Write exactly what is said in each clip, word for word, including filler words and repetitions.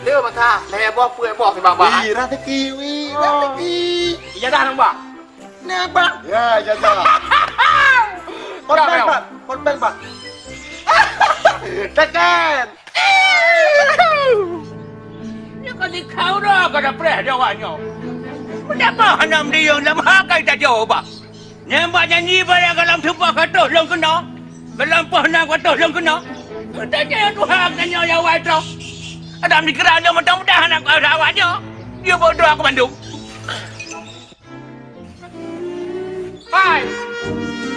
Teu masa, lhèe boh peuet boh sibak bah. Ih, raseuki, wih, raseuki. Ijazah nang bah? Nah, bah. Ya, ijazah. Konten, bah. Konten, bah. Tekan. Nyoe ka dikau dah ka dapreh di awak nyoe. Meunapa hana meudiyong lam hak ka ita jaweueb, bah? Nyang bak janji barang gohlom tumpah ka troh lôn keunoe, gohlom poh na ka troh lôn keunoe. Teuntèe Tuhan geutanyoe nyang awai troh. Adam dikira nyoe mudah-mudahan aku rasa awak nyoe. Dia bodoh aku bandum. Hai,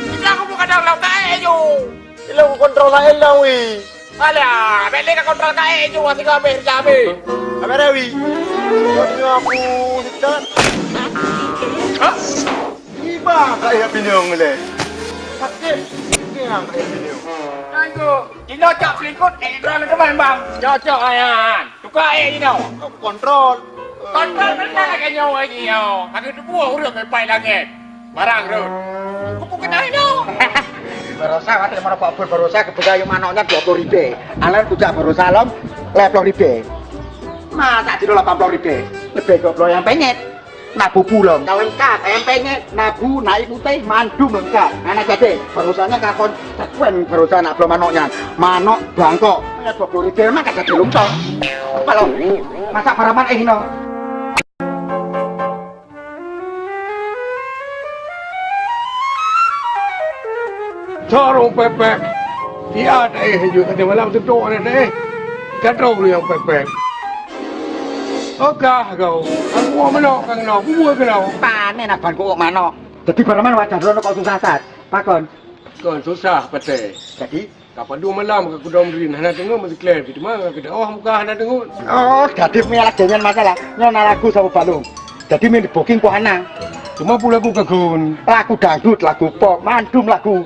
kita aku bukan dalam kaék ju. Ilong kontrol laén lah, wi. Alah, bèk lé ka kontrol kaék ju, masih kau habéh, habéh. Habéh dah, wi. Kau dengar aku setan. Hah? Iba kayak bingung leh. Sakit. Ini yang kayak bingung. Aduh, ini cok selingkuh, eh, kurang teman, Bang. Cocok, Ayan. Tukar, eh, ini. Aku kontrol. Kontrol benar lagi nyawa ini, yo. Kami tu buah urut sampai langit. Barang tu. Kupu kenal itu. Barosa mati mana Pak Bun, barosa kepegayu manoknya dua puluh ribu. Alan kujak barosa lom, lima puluh ribu. Masa tidak lapan puluh ribu? Lebih dua puluh yang penyet. Nabu pulang. Kau lengkap, yang penyet, nabu, naik putih, mandu lengkap. Anak jadi, barosanya kakon, takuen barosa nak belum manoknya. Manok bangkok. Mana dua puluh ribu, mana kata belum tau. Kalau, masa paraman eh, no. Sarong pepek. Dia tak eh, hijau tadi malam tu tok ada tak eh. Kata orang yang pepek. Ogah kau. Aku mau menok kau kena, aku mau kena. Panen abang kok manok. Jadi paraman wajah dulu kok susah sat. Pakon. Kon susah patai. Jadi? Kapan dua malam ka kudom rin hana teungeut meusiklèt, teuma ka keudaoh muka hana teungeut. Oh, jadi mie lagèe nyan masalah. Nyoe na lagu saboh balong. Jadi mie booking po hana. Cuma pun lagu kagun. Lagu dangdut, lagu pop, mandum lagu.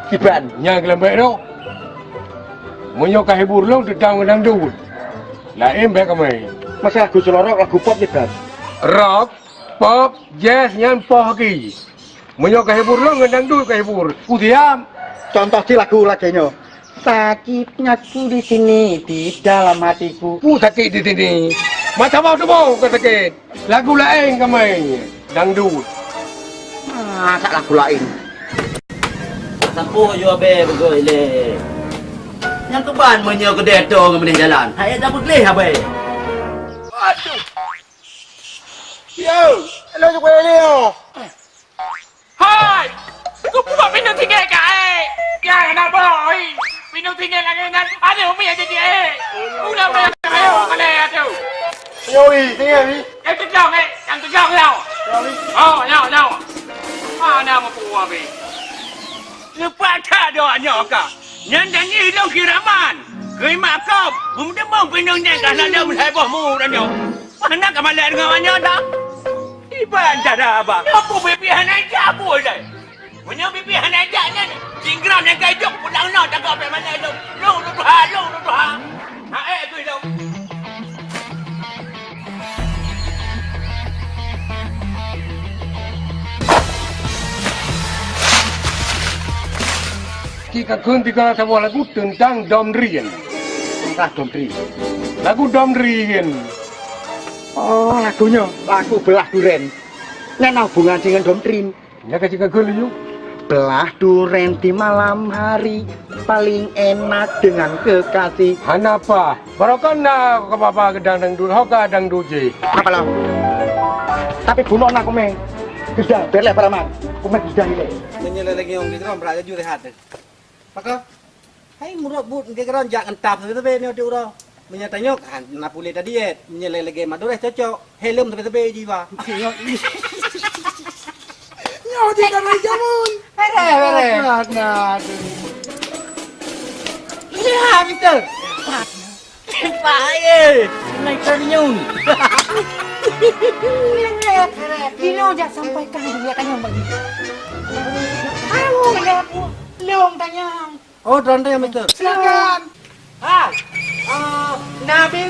Iban. Nyang geulambek tu. Meunyoe ka hibur lôn teutang ngon dangdut. Laén bèk kamai. Masa lagu selorok, lagu pop iban. Rock, pop, jazz nyan poh ki. Meunyoe ka hibur lôn ngon dangdut ka hibur. Kudiam. Contoh cit lagu lagèe nyoe. Sakitnya ku di sini, di dalam hatiku. Ku sakit di sini. Macam apa tu mau ka sakit? Lagu laén kamai. Dangdut. Masa lagu laén? Sampôh ju abée beugôi lé. Nyang keuban meunyoe keudeh tô ngon meuneh jalan. Hai dah beugleh abée. Aduh. Yo, hello, cukup ini, yo. Hai! Kupuak pinong tinggai ka, eh! Ya, kenapa, oi? Pinong tinggai lagi nan, ada umi aja dia, eh! Udah bayar saya, mana ya tu? Yo, wi, tinggai, wi. Yang kejang, eh! Yang kejang, ya! Yo, wi. Oh, ya, ya. Mana mau keluar, wi? Lepas tak ada anak kah? Nyan dan ni hilang kiraman. Keu mak kau, bum demong pinong nyan kah nak daun hai boh mu dan nyoh. Mana ka malai dengan awak nyoe dah? Iban cara abah. Nyoe pun bibi hana jak pun dai. Meunyoe bibi hana jak nyan, jinggram nyang ka idong pulang nyoe tagak pek mana idong. Long duduha, long duduha. Ha eh tu idong. Cit ka kheun tiga saboh lagu teuntang dom rien. Teuntang dom rien. Lagu dom rien. Oh, lagu nyoe, lagu beulah duren. Nyan na hubungan dengan dom rien. Nyan ka cit ka kheun laju. Beulah duren di malam hari paling enak dengan kekasih. Hana apa. Barokon na ka baba geudang dangdut, ho ka dangdut jih. Apa lah? Tapi bunoe na kumeng. Geudang, bèk lé paraman. Kumeng geudang ilèe. Meunyoe lagèe nyoe geukheun brat laju rehat. Maka, hai murot buet geukheun jak ngeuntam sabe-sabe nyoe di uroe. Meunyoe tanyoe, ha, na puléh tadi, eh. Meunyoe lagèe Madura cocok. Helm sabe-sabe jiwa. Nyoe di dalam jamun. Bere, bere. Nah, nah, aduh. Iya, Mister. Pak ye, naik ternyun. Dino jak sampaikan dulu ya tanyong bagi. Ayo, ya, long tanyong. Oh, tante ya, Mister. Silakan. Ha. Ah, Nabil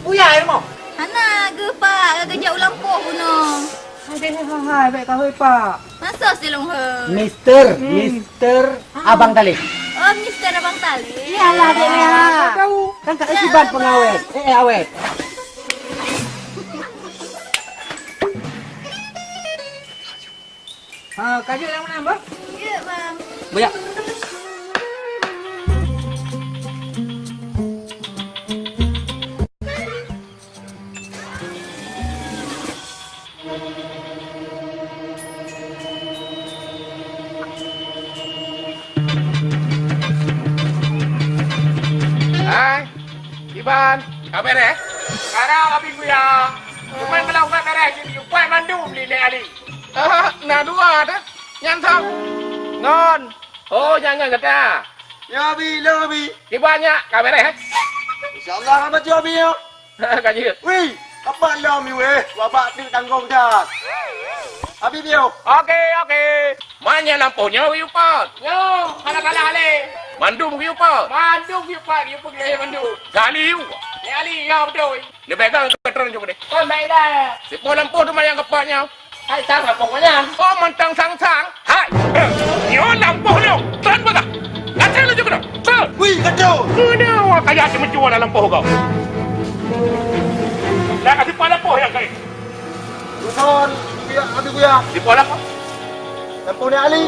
Buya ya, mo? Hana, geupak, geujak ulang poh bunoe. Hai, hai, hai, hai, baik kau, hai, Pak. Masa silong he? Mister, Hmm. Mister Abang Talib. Oh, Mister Abang Talib. Iyalah, dia ni, ha. Tahu. Kan Kak Iban pengawet. Eh, eh, awet. Ha, ka jeuet lam meunan, bah? Jeuet, Mam. Beuyak. Hai, Iban, ka beres? Sekarang Abi Kuya. Cuma kalau ka beres, jadi upat mandum di Nek Ali. Ah, na dua dah. Nyan tau. Ngon. Oh, jangan kata. Ya, Abi, lo, Abi. Kiban nyak, ka beres, eh? Insya Allah, Abi, Abi, ya. Ka jeuet. Wih, apa lo, Abi, weh? Wabak tu tanggung dah. Abi, bio. Oke, oke. Man nyang lampôh nyoe geuyue pot? Nyoe, hana salah lé. Mandum geuyue pot? Mandum geuyue pot, geuyue pot lé mandum. Gali yue. Lé Ali, ya beutôi. Leubeh gao keu treun jok deh. Kon baik dah. Sipoh lampôh teuma nyang geupat nyoe. Hai, sang lampôh nyan. Oh, mantong sang-sang. Hai. Nyoe lampôh nyoe. Treun peugah. Gata laju keunoe. Treun. Wih, kacau. Keunoe awak kaya si meucue lam lampôh kau. Dah kasih pala lampôh nyang kaya. Ruson, Kuya, Abi Kuya. Di pala apa? Lampôh ni Ali.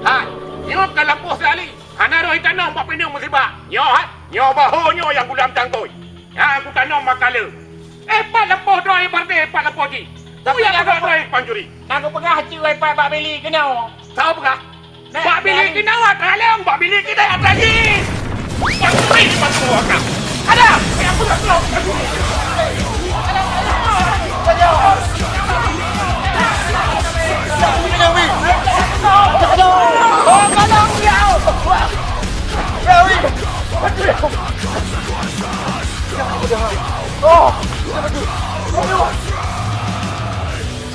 Hai. Nyoe bukan lampôh si Ali. Hana roh itanom bak pineung musibah. Nyoe, hai. Nyoe bahô nyoe nyang gulam tangkôi. Nyang kutanom maka le. Eh, pat lampôh droe partai, pat lampôh jih. Tapi nyang droe pancuri. Nyang kupeugah cit wai pat bak Bili keunoe. Soe peugah? Bak Bili keunoe atra lom, bak Bili keunoe atra jih. Pancuri, pancuri. Ada. Yang peugah tu.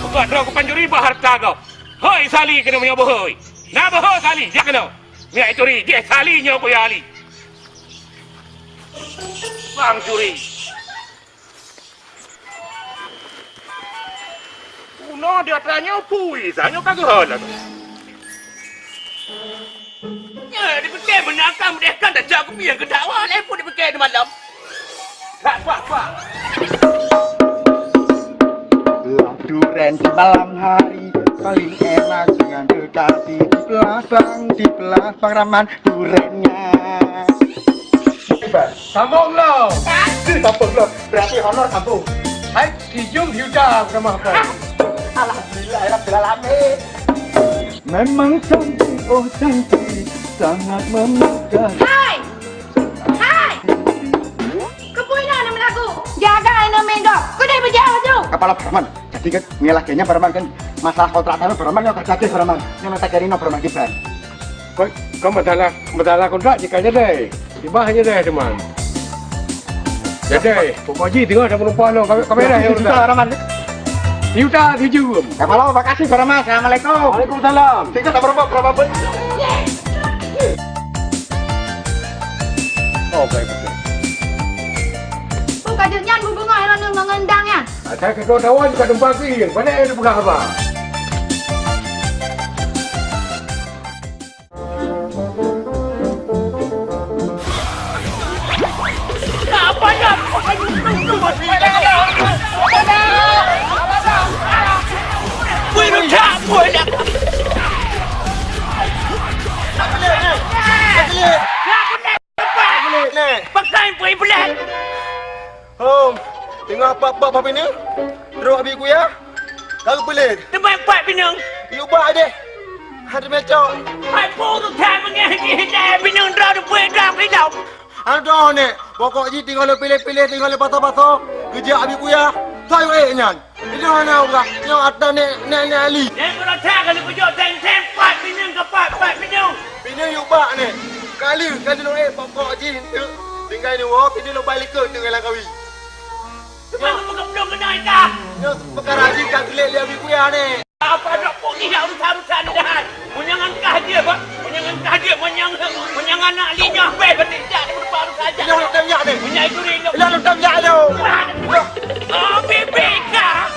Buka droe kupancuri bah harta kau. Hoi Sali keunoe meunyoe beuhôi. Na beuhôi Sali, jak keunoe. Miak curi, jih Sali nyoe kuya Ali. Bang curi. Unoe di atra nyoe pui, sa nyoe ka geuhon lagèe. Nyoe dipike meunakam deh kan dah jak kupieng keu dakwa lé pun dipike di malam. Dak, kuah, kuah. Lah duren di malam hari paling enak dengan kekasih di belakang, di belakang raman durennya. Sambung lo. Sambung lo. Berarti honor sambung. Hai, kijung yuda bersama apa? Alhamdulillah, ya Rabbil Alamin. Memang cantik, oh cantik, sangat memegah. Hai! Hai! Keupeue na meulagu? Jaga inoe minggu. Kudeh beujeuet laju. Kapala preman. Jadi kan, ngilah kayaknya preman kan, masalah kontrak tanah preman yang tak jadi preman. Yang tak jadi no preman kita. Kau, kau masalah, masalah kontrak jika jadi. Tiba aja deh, teman. Jadi, pokok ji tengah sama lupa no, kami, kami dah yang udah. Preman. Yuta tujuh. Ya, halo, makasih, Farma. Assalamualaikum. Waalaikumsalam. Tiga tak berapa, berapa pun. Oh, baik, betul. Bukan nyan, bu bunga yang nang ngendang nyan. Asal kedua tawa juga tempat kering. Mana yang dipegang apa? Pakai pui belah. Hom, teungoh pap-pap bak pineung, trok Abi Kuya, ka geupeulét. Teuma pat pineung. Yue bak deh. Hai teumé cok. Hai puru that meungéh jih deh, pineung droe teupeue droe keudong. Adoh, Nek, pokok jih teungoh lôn piléh-piléh, teungoh lôn pasoe-pasoe, geujak Abi Kuya. Soe ék nyan? Nyoe na ureueng, nyoe ata Nek, Nek, Nek Ali. Nyoe kalau that kali kujok teng-teng, pat pineung ka pat, pat pineung. Pineung yue bak, Nek. Kali, kali lôn ék pokok jih enteuk. Tinggai nyoe woe, pineung lôn bai likot teuk lam kawi. Teuma kamu keupeudong keunoe ka? Nyoe peukara jih ka geulék lé Abi Kuya, Nek. Apa dok putih nak urusan-urusan dah. Meunyoe ngon kah jeuet, Bang. Meunyoe ngon kah jeuet, meunyoe, meunyoe ngon anak li nyoe, beh, beuti jak di depan saja. Nyoe lôn tanyong, Nek. Meunyoe itu rindu. Nyoe lôn tanyong, Nek. Oh, bibik kah?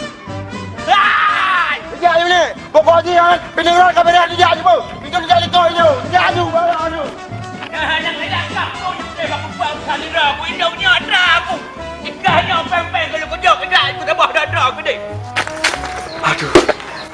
Hai! Sejak nyoe, Nek, pokok jih, kan, pineung rot ka beureh sejak nyoe. Mungkin sejak likot nyoe, sejak nyoe, baru nyoe. Nah, nyang sejak kampung nyoe, aku buat usaha nira, aku indak nyoe atra aku. Jika nyoe peng-peng kalau kejok, kejak, aku tambah dada aku deh. Aduh.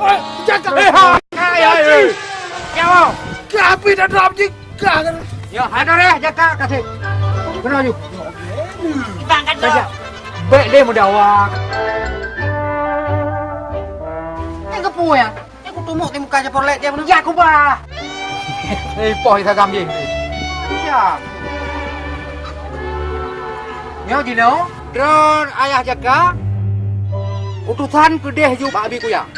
Oi, Jaka. Eh, hai, hai, hai, hai. Nyawa. Kah pih dah drop jih. Kah kan. Ya, hai dah deh, Jaka kasih. Kena ju. Bang kan dah. Bek deh muda awak. Tengok peue ya. Nyoe kutumok di muka Japor lét dia beuna. Ya, kubah. Eh, poh isa gam jih. Ya. Nyoe jinoe, droe ayah Jaka, utusan keudeh ju bak Abi Kuya.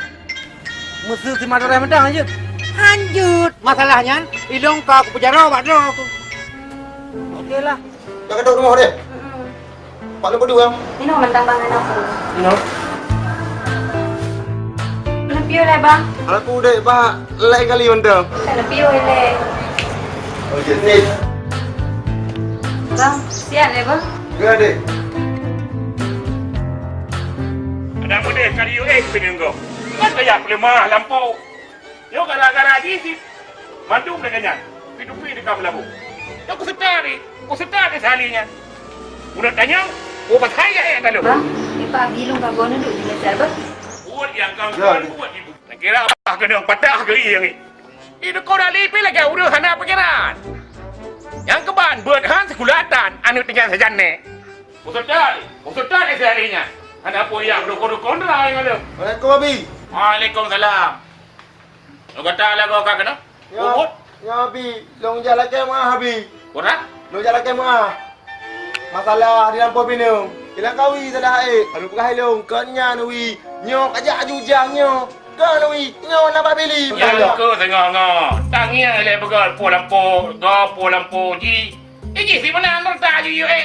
Meuseu si Madura mantong hanjeuet. Hanjeuet. Masalah nyan, ilong ka kupeujaroe bak droe tu. Oke lah. Dah ka duek rumoh deh. Pak lôn peudua. Inoe mantong bang aneuk aku. Inoe. Nepieu lé bang. Aku dek bak lain kali mantong. Nepieu lé. Okey, sip. Bang, siap lé bang. Ya, dek. Ada mudah kali U X penyungguh. Kan kayak pelemah lampu. Nyoe gara-gara jih cit mandum lagèe nyan, tupi-tupi di ka meulabu. Nyoe kuseutôt di, kuseutôt di sehari nyan. Ulôn tanyong, Oh, pasai ya, ya, kalau. Bang, ni Pak Abi lôn ka gona duek di meja, Bang. Buet nyang kan, ya, buet ibu. Nak kira apa kena patah ke iya ni? Di duko dah lipi lagi urus hana pikiran. Yang keban buat han sekulatan, anu tinggal sajan ni. Usutan, usutan ni seharinya. Hana pun yang duko-duko nerai malu. Waalaikumsalam, Abi. Waalaikumsalam. Lôn kata lagoe ka keunoe? Ya, Bubut? Ya, Abi. Lôn jak lakée meuah, Abi. Peue na? Lôn jak lakée meuah. Masalah di lampôh pineung. Ilang kawi salah, eh. Aduh, peugah ilong. Kon nyan, Wi. Nyoe ka jak aju ujang nyoe. Kon, Wi. Nyoe na bak Bili. Nyang keu teungoh-ngoh. Tangieng lé beugöt po lampôh, go po lampôh ji. Iji si meunan rata aju yue, eh.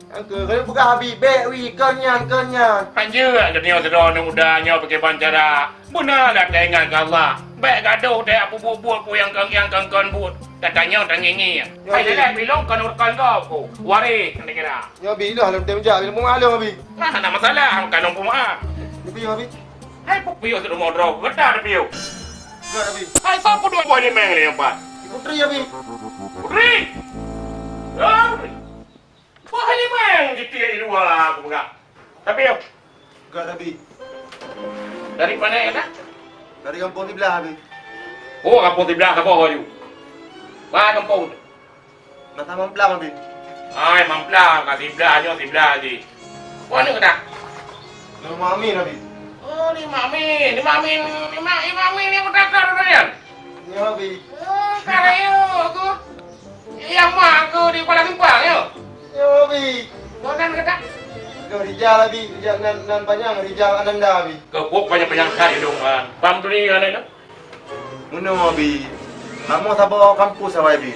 Angke, keuneuk peugah Abi, bék, Wi, kon nyan, kon nyan. Hanjeuet geutanyoe sidroe aneuk muda nyoe pakriban cara. Beuna lah taingat keu Allah. Bék gadoh deh peubuet-buet peue nyang kon, nyang kon-kon buet. Tatanyoe tangieng-ngieng. Nyoe, Bi. Hai leleh bilong kon ureueng gob ku. Waréh, kira. Nyoe, Bi, iloh lôn tem jak, lôn peumeu'ah lôn, Abi. Nah, hana masalah, ka lôn peumeu'ah. Tapi, Abi. Hai, peue piôh si rumoh droe, gata ada piôh. Enggak, Abi. Hai, soe peue dua boh limeng lé nyoe pat? Putri, Abi. Putri! Ya, Putri. Wah, limeng jitiek di luwa, aku peugah. Tapi, ya. Enggak, Abi. Dari mana, ya, nak? Dari kampung siblah, Abi. Oh, kampung siblah, saboh baju. Wah, kampung. Nah, sama Mamplam, Abi. Ai, Mamplam, ka siblah nyoe, siblah jih. Wah, ni keudah. Nama Amin, Abi. Oh, ni Mak Amin. Ni Mak Amin, ni Mak, ni Mak Amin ni pun datang dulu, ya? Ya, Abi. Oh, karayo aku. Yang mak aku di Kuala Simpang, ya? Ya, Abi. Kau nan kata? Kau Rijal, Abi. Rijal nan, nan panjang, Rijal Ananda, Abi. Kau buat panjang-panjang kali dong, kan. Paham tu ni, anak tu? Meunoe, Abi. Kamoe saboh kampus awai, Abi.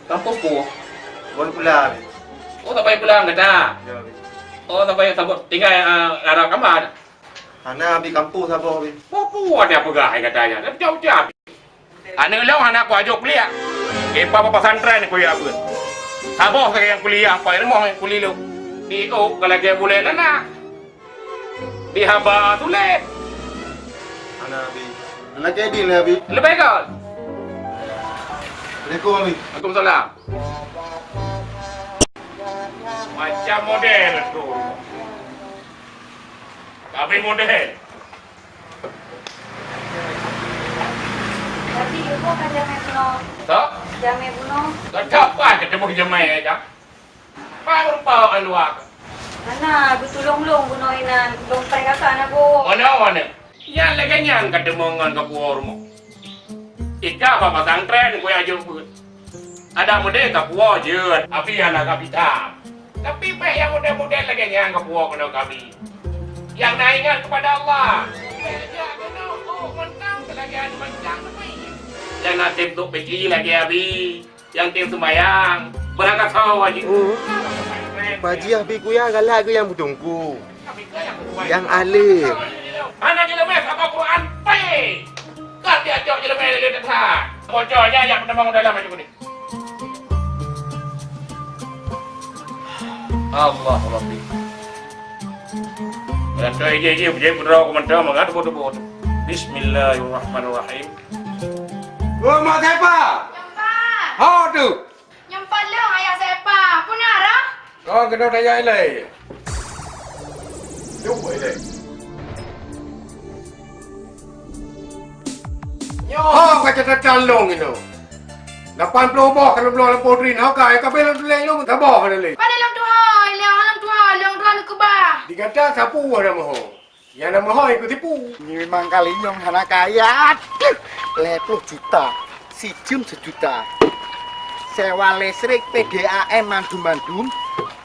Kampus peue? Wan Pula, Abi. Oh, saboh Pula gata? Ya, Abi. Oh, saboh, saboh tinggai, ah, lara kama. Hana, Abi, kampus saboh, Abi. Peue-peue ada peugah, hai, katanya. Dah jauh-jauh, Abi. Aneuk lôn hana kuajo kuliah. Di pa-, pa-, pesantren kuliah beuet. Saboh sagai nyang kuliah, empat ilmu nyang kuliah lôn. Di ôk ka lagèe bulèe lanak. Di haba tuléh. Ana, Abi. Ana Kedi ni, Abi. Leubèh kon. Assalamualaikum, Abi. Waalaikumsalam. Macam model tu. Tapi model. Tapi ibu kan jamé bunoe. Tak? Jamé bunoe. Tak apa, ketemu jamé aja. Pak rupa orang luar. Mana beutulông lôn bunoe inan, lôn preh kakak na, Bu. Mana, mana? Nyan lagèe nyan ka teumeung ngon kapuwoe rumoh. Ika bak pesantren kuya jeuet beuet. Adak meudeh kapuwoe jeuet, abi hana ka pita. Tapi bèk nyang model-model lagèe nyan kapuwoe keunoe keu abi. Nyang na ingat kepada Allah. Bèk jak keunoe, oh, mantong seulagèe anu mancang teumé. Nyang na tem tok peki lagèe abi. Nyang tem seumayang, beurangkat sawa jih. Oh. Pak Haji, Abi kuya galak keu nyang beutungku. Nyang além. Hana jeuleumé saboh Quran, pé! Ka diajok jeuleumé lé that. Bocor nyan nyang peutamong dalam aju kuning. Allah Rabbi. Dan tu ije-ije, ije peudraw keu mantong, mangat teubuet-teubuet. Bismillahirrahmanirrahim. Oh, Mak Sepa! Nyang pat! Ho tu! Nyang pat lôn, Ayah Sepa! Peue na, Rah? Oh, keunoe tayang ilèe. Jumpa ilèe. Nyoe. Ho, ka catatan lôn inoe. Lapan ploh boh ka lôn bloe lam poh drien. Ho ka, ka bèk lôn tuléh lôn, saboh ka lôn tuléh. Pane lôn tuha, ilèe lôn tuha, lôn tuha neukeubah. Di gata sapeue na meuho. Nyang na meuhôi keu tipu. Nyoe memang kali nyoe hana kaya. Aduh, lhèe ploh juta. Sijeuem seujuta. Sewa listrik, P D A M mandum-mandum.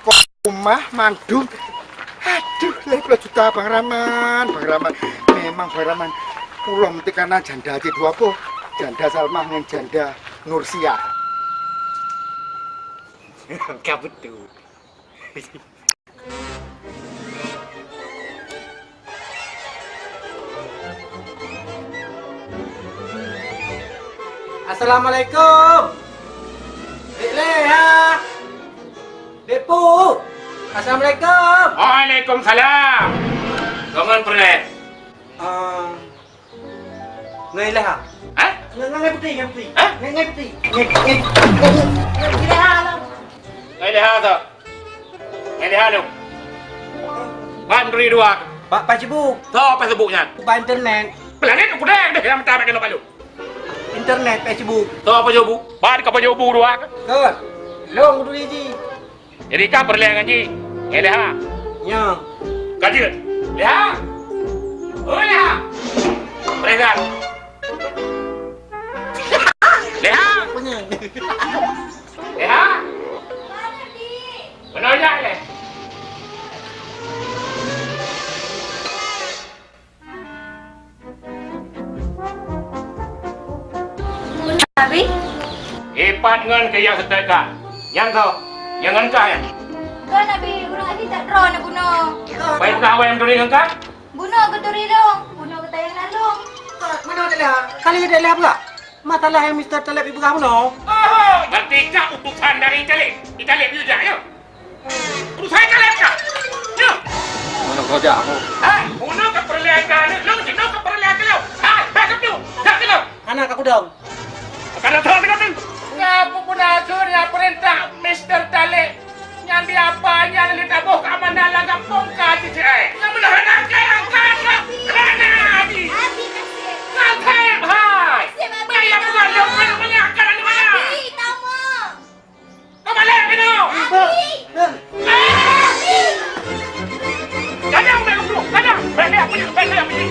Kok rumah mandum. Aduh, lhèe ploh juta Bang Rahman, Bang Rahman. Memang Bang Rahman. Ulôn teuka na janda cit dua boh. Janda Salmah ngon janda Nursiah. Ka beutôi. Assalamualaikum. Dek Leha. Dek Pu. Assalamualaikum. Waalaikumsalam. Gongon peureulèe. Ah, Ngai Leha. Hah? Ngai, ngai, ngai putih, ngai putih. Hah? Ngai, ngai putih. Ngai, ngai, ngai, ngai Leha lah. Ngai Leha tu. Ngai Leha tu. Ban turi dua. Bak Facebook. Soe Facebook nyan? Bak internet. Planet udah deh yang minta makan lupa lu. Internet, Facebook. Soe Facebook? Ban ka Facebook dua. Ke? Long kudu iji. Jadi ka peureulèe ngon jih. Eh, Leha. Nya. Ka jeuet. Leha. Oh, Leha. Peresan. Leha. Leha. Mana jak, Leha? Abi? Ipat ngon keu nyang seutôt ka. Nyan soe? Nyang ngon kah nyan? Kon, Abi, ureueng Abi tak droe na bunoe. Pai peugah awai meuturi ngon kah? Bunoe geuturi lôn, bunoe geutanyong na lôn. Mana dah lihat? Kali dah lihat pula. Masalah yang Mister Taleb ipeugah bunoe. Oh, berarti kah utusan dari Taleb? Di Taleb you jak, ya? Urusan kalian kah? Nyoh! Mana kerja aku? Hai, bunoe ka peureulèe keu aneuk lôn, jinoe ka peureulèe keu lôn. Hai, hai, ka tu, jak keu lôn. Anak aku dong. Ka datang keu lôn. Ngapa pun atur nyang peurintah Mister Taleb? Nyan di apa nyan lé taboh keamanan lam gampông ka jijai. Nyang meunahan angkai angkat lom. Hana adi. Ngangkai hai. Bayar bukan lom banyak-banyak kan ada mana? Ka balek keunoe! Gadang bèk lôn, gadang! Bèk lé aku nyan, bèk lé aku nyan!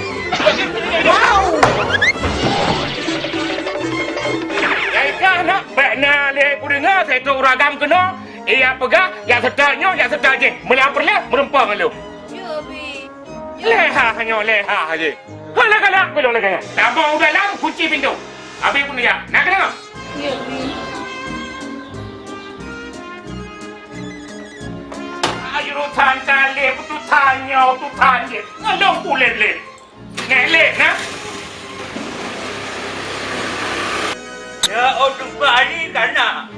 Nyai kah nak bèk na lé kudeungö seutoe uragam keunoe, iya peugah, jak seutôt nyoe, jak seutôt jéh, meunan peureulèe meureumpok ngon lôn. Leha nyoe, leha jéh. Galak-galak bilong lagèe nyan. Tabong u dalam, kunci pintoe. Abéh pun ya. Na keudeungö? Ya, Bi. Ayo, urusan talèh, urusan nyoe, urusan jih. Ngalong pulet-let. Ngelek, nah. Ya, oh, tumpah ni kana.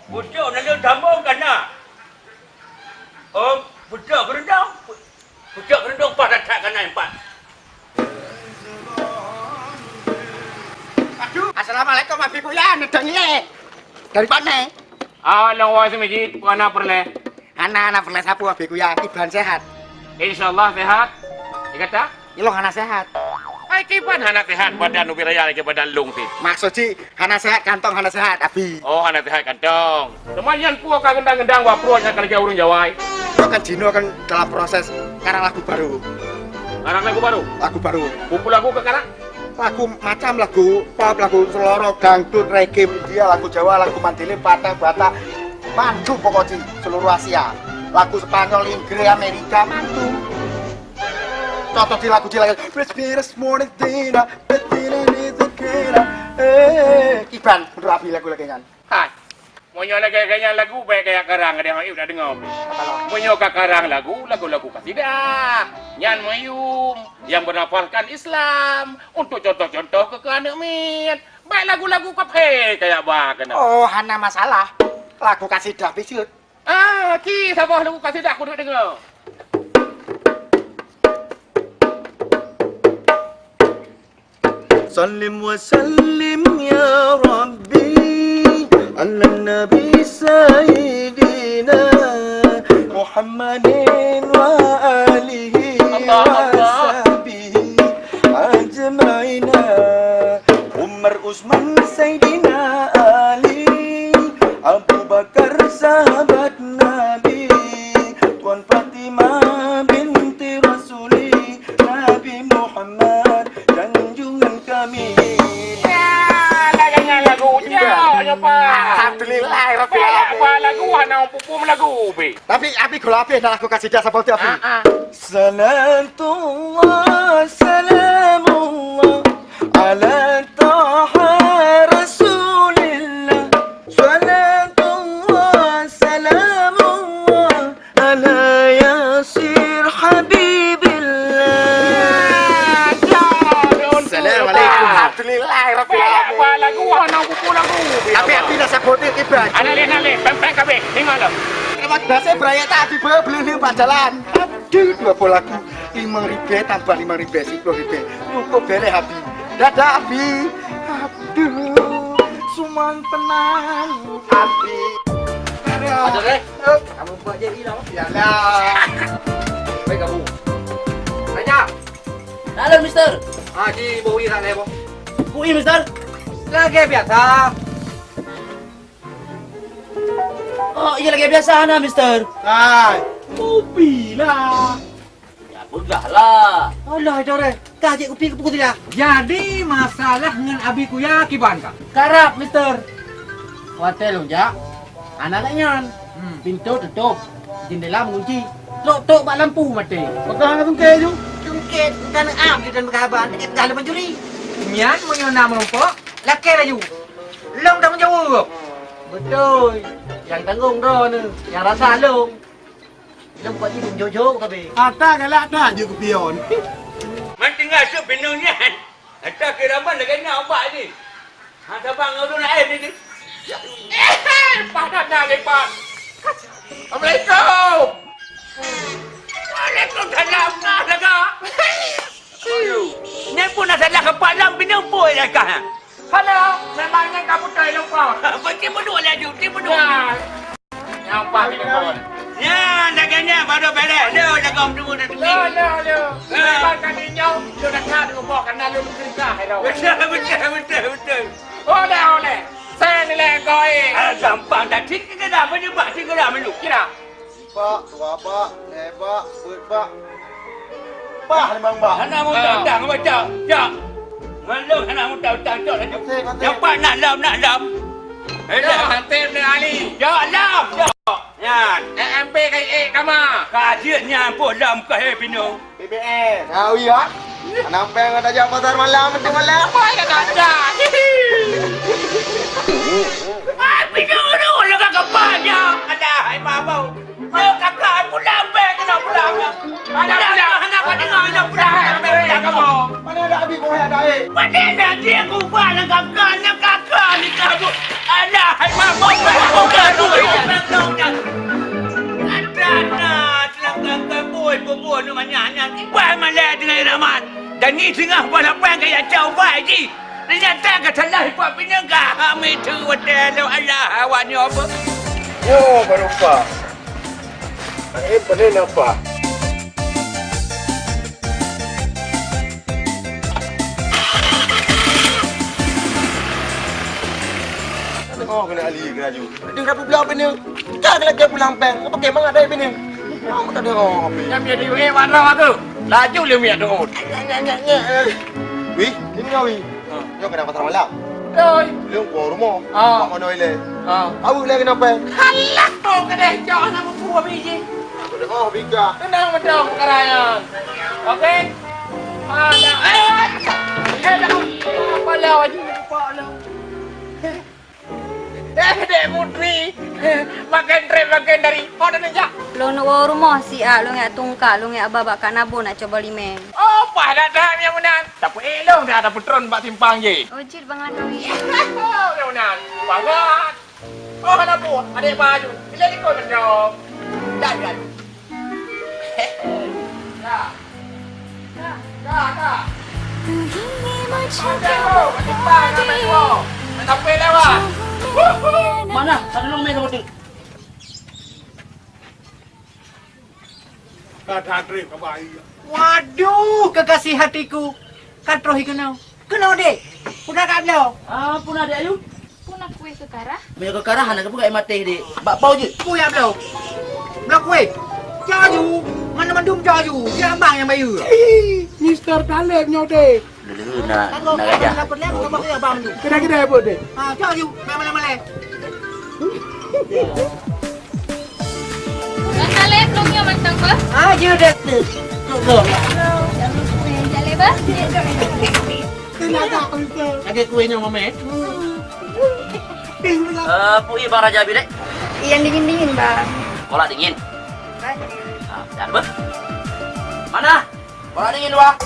Pucuk naleueng tambong kana. Oh, pucuk gerendong. Pucuk gerendong pat that-that kana empat. Aduh, assalamualaikum, Abi Kuya, neudong ilèe. Dari mana? Ah, lôn woe seumeujid, peue hana peureulèe? Hana, hana peureulèe sapeue, Abi Kuya, kiban sehat. Insyaallah sehat. Ikata? Ilôn hana sehat. Hai kiban hana sehat, badan ubit raya lagèe badan lôn sih. Maksud cit, hana sehat kantong, hana sehat api. Oh, hana sehat kantong. Teuma nyan peue ka gendang-gendang bak pruet nyan ka lagèe ureueng jawai. Itu kan jinoe kan dalam proses karang lagu baru. Karang lagu baru? Lagu baru. Peue lagu ka karang? Lagu macam lagu pop, lagu selorok, dangdut, reggae, India, lagu Jawa, lagu Mandailing, Patang, Batak, mandum pokok di seluruh Asia. Lagu Spanyol, Inggris, Amerika, mandum. Contoh di lagu di lagu, "Fresh, fresh morning, Tina, Tina, Tina, Tina." Eh, kiban, menurut Abi lagu lagèe nyan. Hai. Meunyoe lagèe nyan lagu, bèk kaya karang, ada orang udah dengar. Meunyoe ka karang lagu, lagu-lagu kasidah. Nyan meuyum, yang bernafaskan Islam, untuk contoh-contoh ke, ke aneuk miet. Bèk lagu-lagu kafé kaya ba keunoe. Oh, hana masalah. Lagu kasidah biseut. Ah, ki saboh lagu kasidah kudu deungoe. Sallim wa sallim ya Rabbi ala Nabi Sayyidina Muhammadin wa alihi wa sahbihi ajmaina. Umar, Utsman, Saidina Ali, Abu Bakar sahabat Nabi, Tuan Fatimah binti Rasuli, Nabi Muhammad junjungan kami. Ya, lagu nyan lagu nyoe, nyoe, Pak. Alhamdulillah, Rabbil Alamin. Apa lagu, hana pupum lagu, be. Tapi, Abi, kalau Abi nak lagu kasidah saboh tu, Abi. Ah, ah. Salatullah, salamullah, ala Taha Rasulillah. Salatullah, salamullah, ala Yasir Habibillah. Assalamualaikum. Alhamdulillah, Rabbil Alamin. Apa lagu, hana pupum lagu, be. Tapi, Abi nak saboh tu, Iban. Anak leh, anak leh, peng-peng kabeh, tinggal dah. Terima kasih, beraya tak tiba, beli-beli pacaran. Aduh, dua puluh lagu. Limong ribèe tambah limong ribèe, siploh ribèe. Cukup bèrèh, Abi. Dadah, Abi. Aduh, Suman tenang, Abi. Aduh. Ada, Reh? Eh. Kamu buat jadi lah. Yalah. Mister. Ah, ji, boh ie sagai, boh. Boh ie, Mister. Lagèe biasa. Oh, iya, lagèe biasa hana, Mister. Hai, kupi lah. Ya, peugah lah. Alah, Dore. Kah jép kupi keu Putri lah. Jadi, masalah ngon Abi Kuya kiban kah? Karab, Mister. Watèe lôn jak, hana lagèe nyan. Hmm. Pintoe teutôp, jeundela meugunci. Trok-trok bak lampu maté. Peugah hana sungkét ju. Sungkét, bukan am, dan peugah haba, peugah lé pencuri. Nyan meunyoe na meurumpok, lakèe laju. Lôn tanggong jaweueb. Beutôi. Nyang tanggong droeneuh, nyang rasa lôn. Lôn buat jih lôn jok-jok kabeh. Ata galak that jeuet keu pion. Man tinggai seup pineung nyan. Ata keuraman lagèe nyan ubak jih. Ha, saban ngon ulôn laén jih. Eh, padan dah lepas. Assalamualaikum. Waalaikumsalam. Nah, jaga. Aduh. Nyan pun dah salah keupak lom pineung pui dah kah. Hana, memang nyan ka beutôi lôn po. Berarti beudôh laju, berarti beudôh. Nah. Nyan pah minum kawan. Nyan, lagèe nyan baru beres. Lho, lagom tu dah tepi. Lho, lho, lho. Ha. Memang kami nyoe, lôn dah ka lôn boh, karena lôn meuseudah, lho. Betul, betul, betul, betul. Oleh, oleh. Saya nilai kau, eh. Ah, gampang dah. Cik, kita dah menyembah, cik, kita menyembah. Kira. Bak, dua bak, lhèe bak, peuet bak. Bah, limong bak. Hana mutang-utang, baca. Jak. Ngon lôn hana mutang-utang, cok laju. Maté, maté. Nyoe pat nak lom, nak lom. Eh, lom. Hanté Abdul Ali. Cok lom, cok. Nyan. M P kai ék kama. Ka jeuet nyan pun lom keu he pineung. B B S. Tahu ya? Anak peng ada jak pasar malam, penting malam. Apa yang ada? Ah, pineung tu, lega kepala. Ada, hai mabau. Nyoe kakak pulang bèk keunoe pulang. Ada pulang, hana ka deungoe nyoe pulang, hana ka deungoe. Mana ada abi boh ada eh. Mana ada dia kubah nang kakak, nang kakak ni kabut. Alah, hai mabuk, hai mabuk, hai mabuk. Ada na, teulangkang kabut, bubur nu manyak nyan. Ibah malèe deungon Rahman. Dan ni teungoh balapan kaya cau bai jih. Teunyata ka salah ipak pineung ka hami teu watèe lôn Allah awak nyoe beuh. Nyoe baru pa. Eh, peue na pa? Tengok kena Ali ke laju. Dia dah pula pineung. Ka kena dia pulang peng. Apa ke mangat dari pineung? Kamu tak dengar apa? Yang biar dia eh warna tu. Laju dia miak tu. Nyek, nyek, nyek, nyek. Wih, ini kau, wih. Ha. Nyoe kadang pasar malam. Betul. Lôn po rumoh. Ha. Mak mana ilèe? Ha. Awak lagi kenapa? Halah, po kedai cok sama buah biji. Aku dengar bika. Tenang betul perkara nyan. Okey? Ada. Eh, eh, dah. Apa lah, wajib lupa lah. Eh, Dek Putri. Makan trep, makan dari. Oh, dah nejak. Lôn woe rumoh siat, lôn jak tungkak, lôn jak ba bak Kak Nabon nak cuba limeng. Oh, pah dah, dah, nyang meunan. Tapi eh, lôn dah ada peutron bak simpang je. Oh, jeuet Bang Lakawi. Nyang meunan. Bangat. Oh, hana buet. Adék baju. Bila ikut mendong. Dah, dah. Dah. Dah, dah. Mana? Satu nomor sama tu. Ka that trép ka bayi. Waduh, kekasih hatiku. Ka troh keunoe. Keunoe, Dek. Peue na ka bloe? Ah, peue na, Dek Ayu? Peue na kueh keu Karah? Meunyoe keu Karah hana geupeugah maté, Dek. Bak pau jeuet. Peue nyang bloe? Bloe kueh. Caju. Mana mandum caju. Siapa nyang bayeue? Ih, Mister Taleb nyoe, Dek. Leuleue na, na gajah. Kira-kira apa tu? Ha, cok aju, main malèe-malèe. Bang Taleb, lôn nyoe mantong, bah? Ah, ya, deh. Tuh, tuh. Halo, Bang Taleb, bah? Lagi kuenya, Mama. Eh, pui Bang Raja Bilek. Yang dingin-dingin, Bang. Kolak dingin. Baik. Ah, dah, bah. Mana? Kolak dingin, Bang.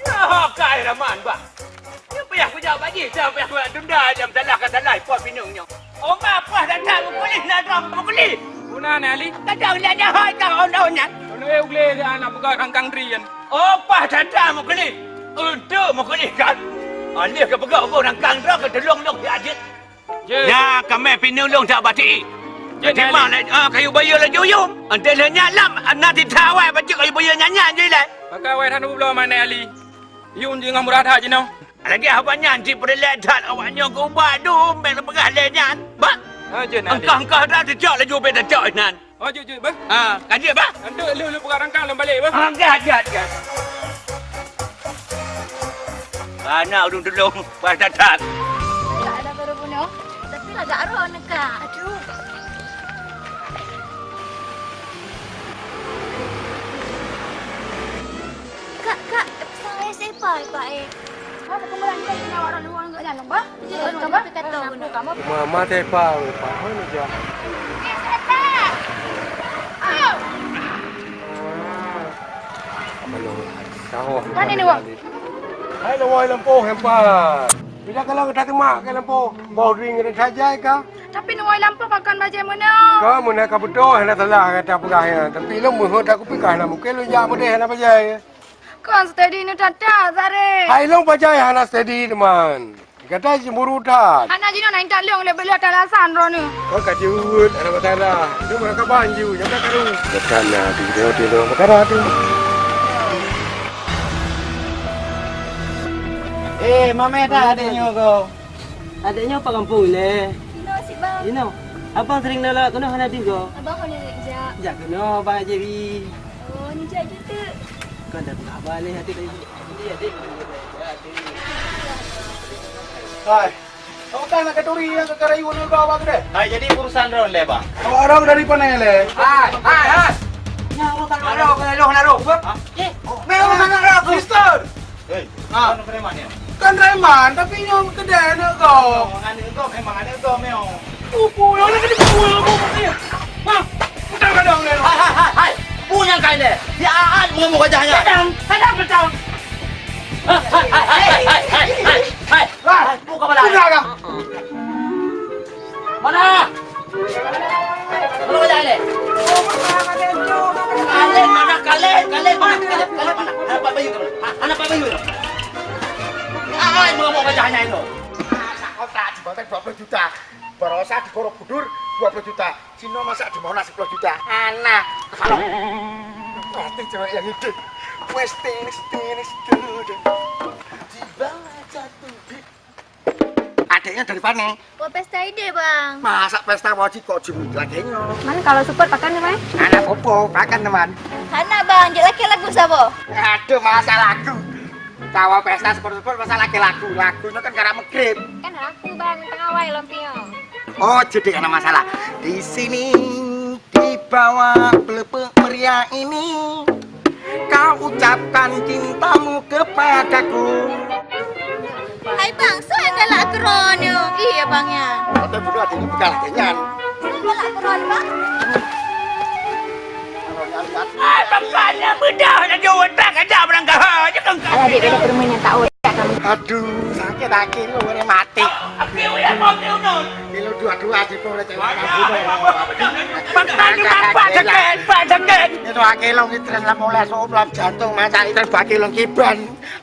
Ya, kai raman, bah. Nyoe payah kujak bak jih, siapa payah kujak tunda jam salah ka salah, ipot pineung nyoe. Oma pah that-that meukulih na droe meukulih. Guna na Ali? Kadang lia jahai ka on-on nyan. Ono eh uglé dia anak peugah kangkang drien. Oh, pah that-that meukulih. Untuk meukulih kan. Alih ka peugah ugoe nangkang droe ka teulong-long siat jeuet. Jeuet. Nya kamé pineung lôn that bati. Jadi mau lé, ah, kayu bayeue laju yum. Antai lheueh nyan lam, na titha awai bacut kayu bayeue nyan nyan jih lé. Pakai awai that neubloe manèh Ali. Yum jih ngon murah that jinoe. Lagèe haba nyan cit peureulèe that awak nyoe keu ubat dum bèk neupeugah lé nyan. Bah. Ha, jeuet na. Engkah-engkah dah teucok laju bèk teucok nan. Oh, jeuet, jeuet, bah. Ha, ka jeuet, bah. Enteuk lheueh lôn peugah rangkang lôn balek, bah. Ha, jeuet, jeuet, jeuet. Aneuk ulôn tulông, bah that-that. Ada baru bunoe, tapi lagak roh neuka. Aduh. Kak, kak, pesan ayah saya, Pak, Pak, eh. Apa kembaran kita kena orang luar enggak dalam, bah? Iya, kamu kita tahu, nah. Mama saya, Pak, Pak, mana dia? Eh, saya, Pak. Oh. Apa lo? Sawah. Kan ini, Wak? Hai, lawai lampôh, Pak. Bila kalau kita temak ke lampôh, boring kita saja, kak. Tapi nuwoe lampôh pakon bajèe meunoe. Ka meunoe ka beutôi hana salah gata peugah nyan. Tapi lôn meuheuet that kupi ka hana mungken lôn jak meudeh hana bajèe. Kon steady nyoe that-that, Zareh. Hai lôn bajèe hana steady, teuma. Gata cemburu that. Hana jinoe na intat lôn lé beulah talasan droeneuh. Oh, ka jeuet, hana masalah. Lôn meunan ka ban ju, nyang ka karu. Gata na di dia di lôn perkara tu. Eh, mamèh that adék nyoe ko. Adék nyoe pat gampông ilèe? Inoe sit, Bang. Inoe. Abang sering lewat keunoe hana deuh goe? Abang hana jak. Jak keunoe, Bang Jerry. Oh, neujak jeuet teuk. Kon dak haba lé até tadi. Ini até. Hai. Kau kan nak katuri yang ke karayu ni kau abang deh. Hai, jadi urusan droe lé, Bang. Kau orang dari mana lé? Hai, hai, hai. Nyang urusan droe, kena loh, kena loh. Hah? Eh, memang anak aku. Mister. Hei, ah. Kan preman ya? Kan preman, tapi nyoe keudè aneuk gob. Oh, aneuk gob memang aneuk gob, meu'oh. Pupu, nyoe lagi pupu, pupu dia. Hah? Udah kadang dia. Hai, hai, hai, hai. Pu nyang kai deh. Dia aat mengamuk wajahnya. Kadang, kadang betul. Hai, hai, hai, hai, hai, hai, hai. Lah, buka bala. Udah kah? Mana? Mana bala ni? Kaleng mana? Kaleng, kaleng mana? Kaleng, kaleng mana? Anak Pak Bayu tu. Ha, anak Pak Bayu tu. Ai, mengamuk wajahnya itu. Anak kota dibantai dua puluh juta. Barosa di Borobudur dua puluh juta. Cino masak di Monas sepuluh juta. Anak. Mati cewek yang hidup. Wes tenis, tenis, duduk. Di bawah jatuh di Adiknya dari mana? Buat pesta ide, Bang. Masa pesta wajib kok jumit lagèe nyoe? Man, kalau support pakai nih, Bang? Anak popo, pakai teman. Hana, Bang. Jek lagi lagu sabo? Aduh, masa lagu. Kawa pesta support-support masa lagi lagu. Lagunya kan karena mengkrip. Kan aku, Bang, tengah wai lompio. Oh, jadi karena masalah. Di sini Di bawah pelepek meriah ini, kau ucapkan cintamu kepadaku. Hai bang, soe nyang galak keudroe nyoe? Iya bang ya. Oke, bodoh hati ini bukan lagi nyan. Soe nyang galak keudroe bang? Ah, tempatnya mudah dah jauh tak ada barang kau aja kan kau. Adik beda permen yang tak ada kamu. Aduh, sakit hati lu, boleh mati. Api udah mau diunun. Kilo dua-dua aja boleh cewek. Makan ni nampak sakit, pak sakit. Itu akilong itu dalam mulai soal jantung masa itu bagi long kiban.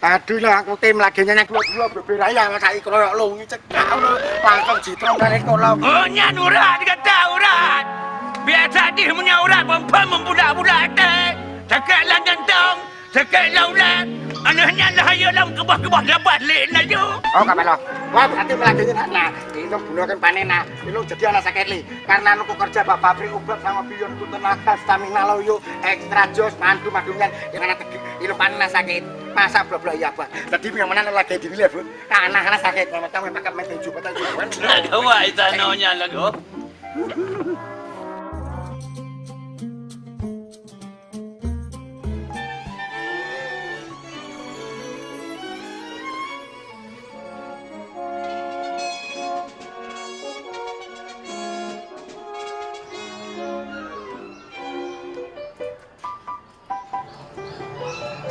Aduh lah aku tim lagi nyanyi dua-dua berbeda ya masa itu kalau lu ngecek kau lu langsung citron dari kolong. Oh nyan urat dikata urat. Biasa dih punya urat bempem membudak-budak teh. Sakit lah jantung. Sakét lam ulat, aneuk nyan lah hayeue lam keubah-keubah labat lé laju. Oh, ka baloh. Wah, berarti meulakèe nyan hana. Inong bunoe kan panen na. Inong jadi aneuk sakét lé. Karena nungku kerja bak pabrik ubat sama bion ku tenaga stamina loyo ekstra jos mantu madu nyan. Yang aneuk tegi, inong panen na sakét. Masa blok-blok iya, Bang. Tadi yang mana lagi di wilayah, Bu? Aneuk hana sakét, nama tahu makan menuju kota Juan. Ada wak itu nonyan lagu.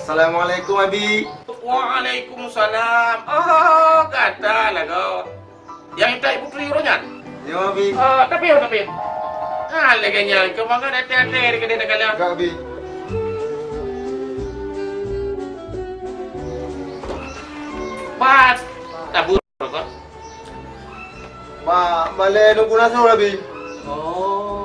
Assalamualaikum, Abi. Waalaikumsalam. Oh, gata lagoe. Nyang intat Ibu Tri uroe nyan? Nyoe, Abi. Ah, tapi, tapi. Ah, lagèe nyan, keumangan até-até di keudè tagala. Enggak, Abi. Pas. Tabur rokok. Ba, balè nunggu nasur, Abi. Oh.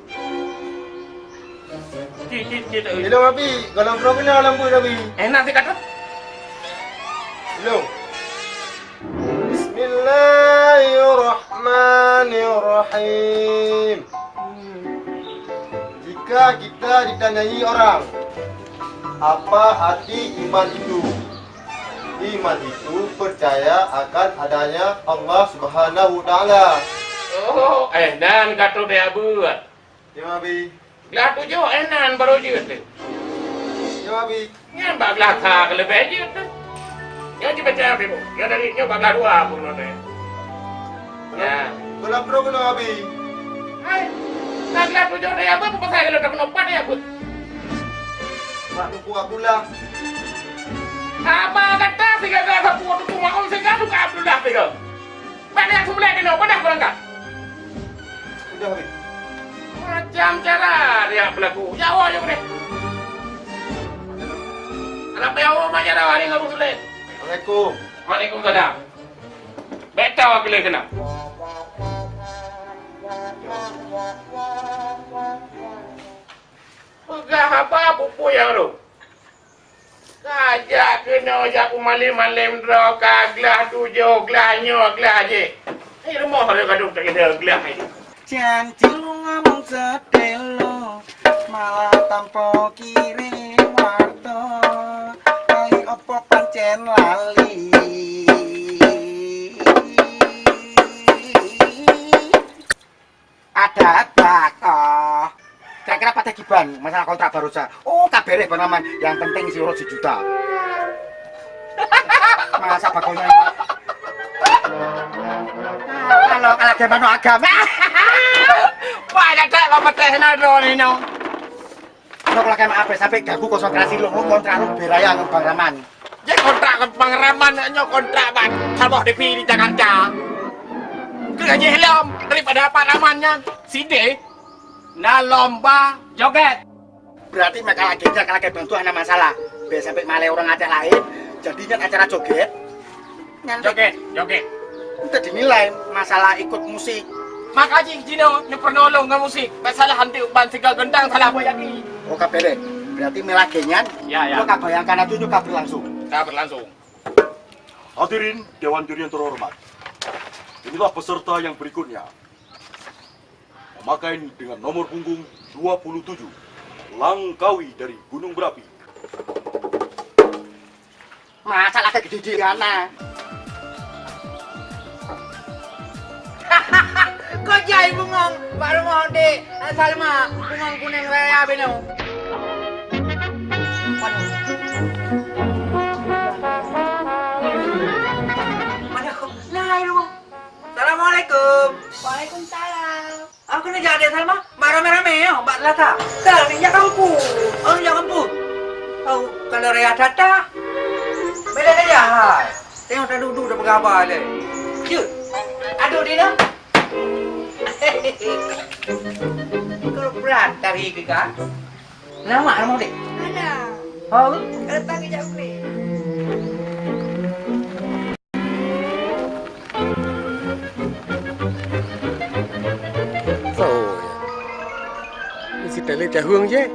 Cit, cit, cit, eh. Ilong, Abi, gohlom droe keunoe lam buet, Abi. Eh, na sikat tu. Ilong. Bismillahirrahmanirrahim. Jika kita ditanyai orang, apa arti iman itu? Iman itu percaya akan adanya Allah Subhanahu wa Ta'ala. Oh, eh, nan ka troh teuh buet. Ya, Abi. Glah tujoh, eh, nan barô jeuet teuh. Ya, Abi. Nyan bak glah sa keuleubeh jeuet teuh. Nyoe cit peucaya, Abi, Bu. Nyoe dari nyoe bak glah dua, Bu, nyoe teuh. Ya. Gohlom droe keunoe, Abi. Hai, na glah tujoh teuh, Abi, peue pasai gohlom droe keunoe, pat, Abi? Mak, Teungku Abdullah. Haba gata siga-ga sapeue Teungku Maun, siga Teungku Abdullah siga. Bak nyan seubeulée keunoe, padah beurangkat. Udah, Abi. Macam cara dia berlaku. Jawa je boleh. Anak payah umah cara hari nggak boleh. Assalamualaikum. Waalaikumsalam. Beta wakil kena. Peugah haba bubui nyang rhom. Ka jak keunoe jak peumalém-malém droe ka glah tujoh, glah nyoe, glah jih. Hai rumoh lé gadôh tak kira glah hai. Jantung ngomong seutelo, malah tanpa kirim warta. Hai opo pancen lali. Ada apa kah? Kira-kira patah kiban masalah kontrak barosa. Oh, ka béreh, Bang Rahman. Yang penting isi urat sejuta. Masa bagonya? Kalau kalah gimana agama? Wah, ada apa patah na drone ini, no? Lok lakée meu'ah bèk sampai ganggu konsentrasi lôn, lôn kontrak lôn beu raya ngon Bang Rahman. Jih kontrak ngon Bang Rahman, nyoe kontrak ban saboh D P di Jakarta. Keu jih lom daripada Pak Rahman nyan, sideh na lomba jogét. Berarti meukalah gét, kalah gét bantuan na masalah. Bèk sampai malèe ureueng até laén, jadi nyan acara jogét. Nyan jogét, jogét. Ente dinilai masalah ikut musik. Maka jih jinoe neupeurunoe lôn ngon musik. Bèk salah hantu ban sigoe gendang salah boh jadi. Oh, ka béreh. Berarti meulakée nyan. Ya, ya. Lo ka bayangkan atu nyoe ka berlangsung. Ka berlangsung. Hadirin Dewan Juri yang terhormat. Inilah peserta yang berikutnya. Memakai dengan nomor punggung dua puluh tujuh, Langkawi dari Gunung Berapi. Masa lagèe gede-gede ana. Kok jai bungong bak rumoh dek Salma, bungong kuning raya beno. Waduh. Waduh, nah, ini rumah. Assalamualaikum. Waalaikumsalam. Aku ni jak Dek Salma, bak ramé-ramé nyoe bak teulasa. Ka, neujak kampung. Oh, neujak kampung. Tahu kalau raya that-that. Beda saja hai. Tengok tak duduk dah peugah haba lé. Jeuet. Aduh, Dina. Kau berat tadi ke, Kak? Lama kamu, Dek? Ada. Oh? Kalau tak kejap boleh. Soe nyan? Nyan si Taleb Caheueng jih.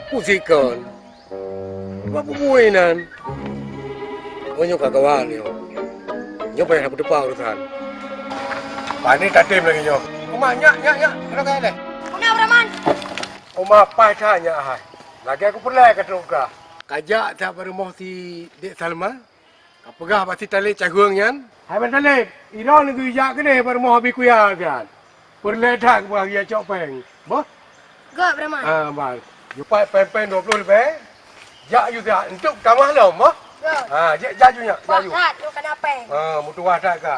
Peue sikon? Bak bubui nan. Oh, nyoe ka gawat nyoe. Nyoe payah na peuteupa urosan. Pani tatem lagèe nyoe. Uma, nyak, nyak, nyak. Kena kaya deh. Una Abdurrahman. Uma pai that nyak hai. Lagèe aku peureulèe ka trok ka. Kajak that bak rumoh si Dek Salma. Ka peugah bak si Taleb Caheueng nyan. Hai Bang Taleb, droeneuh geujak keudeh bak rumoh Abi Kuya nyan. Peureulèe that keu Abi Kuya cok péng. Boh? Gop, Rahman. Ah, bang. Jupai péng-péng dua ploh leubeh. Jak ju siat, enteuk tamah lom, boh. Ya. Ha, jak, jak ju nyak, jak ju. Wah, hat, lu kenapa? Ha, meutuwah that ka.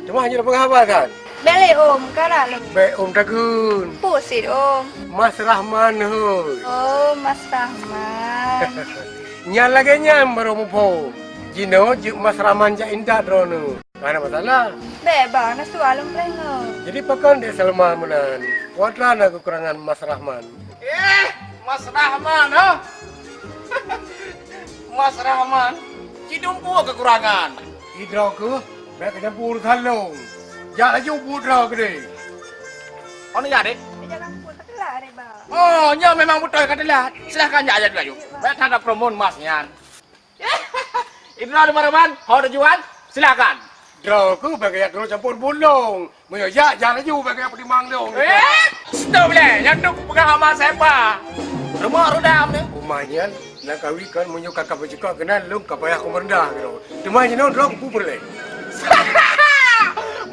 Teuma nyoe peugah haba kan? Bèk lé, Om, karap lom. Bèk, Om, takheun. Peue cit, Om? Mas Rahman, hôi. Oh, Mas Rahman. Nyan lagèe nyan barô muphom. Jinoe jeuet Mas Rahman jak intat droeneuh. Hana masalah. Bèk, Bang, na sual lom peureulèe. Jadi, pakon Dek Salma meunan? Peue atra na keukurangan Mas Rahman? Eh, Mas Rahman, ha? Mas Rahman, cidong peue keukurangan? Idroe keuh, bèk keucampur urusan lôn. Jak laju buet droe keudeh. Oh, ni ya, Dek? Eh, jangan buat, ka teulat, Dek, Bang. Oh, nyoe memang beutôi ka teulat. Silahkan jak laju. Bèk that promosi mas nyan. Idroe di Maraman, ho tujuan, silakan. Droe keuh bèk gaya droe campur bulong. Meunyoe jak, jak laju bèk gaya peutimang lôn. Eh, stop lé. Nyan tu peugah hama siapa? Rumoh rudam ni. Uma nyan, na kawi kan meunyoe ka, ka peucukop keunan lôn ka payah ku meurendah droe. Teuma jinoe droe ku peureulèe.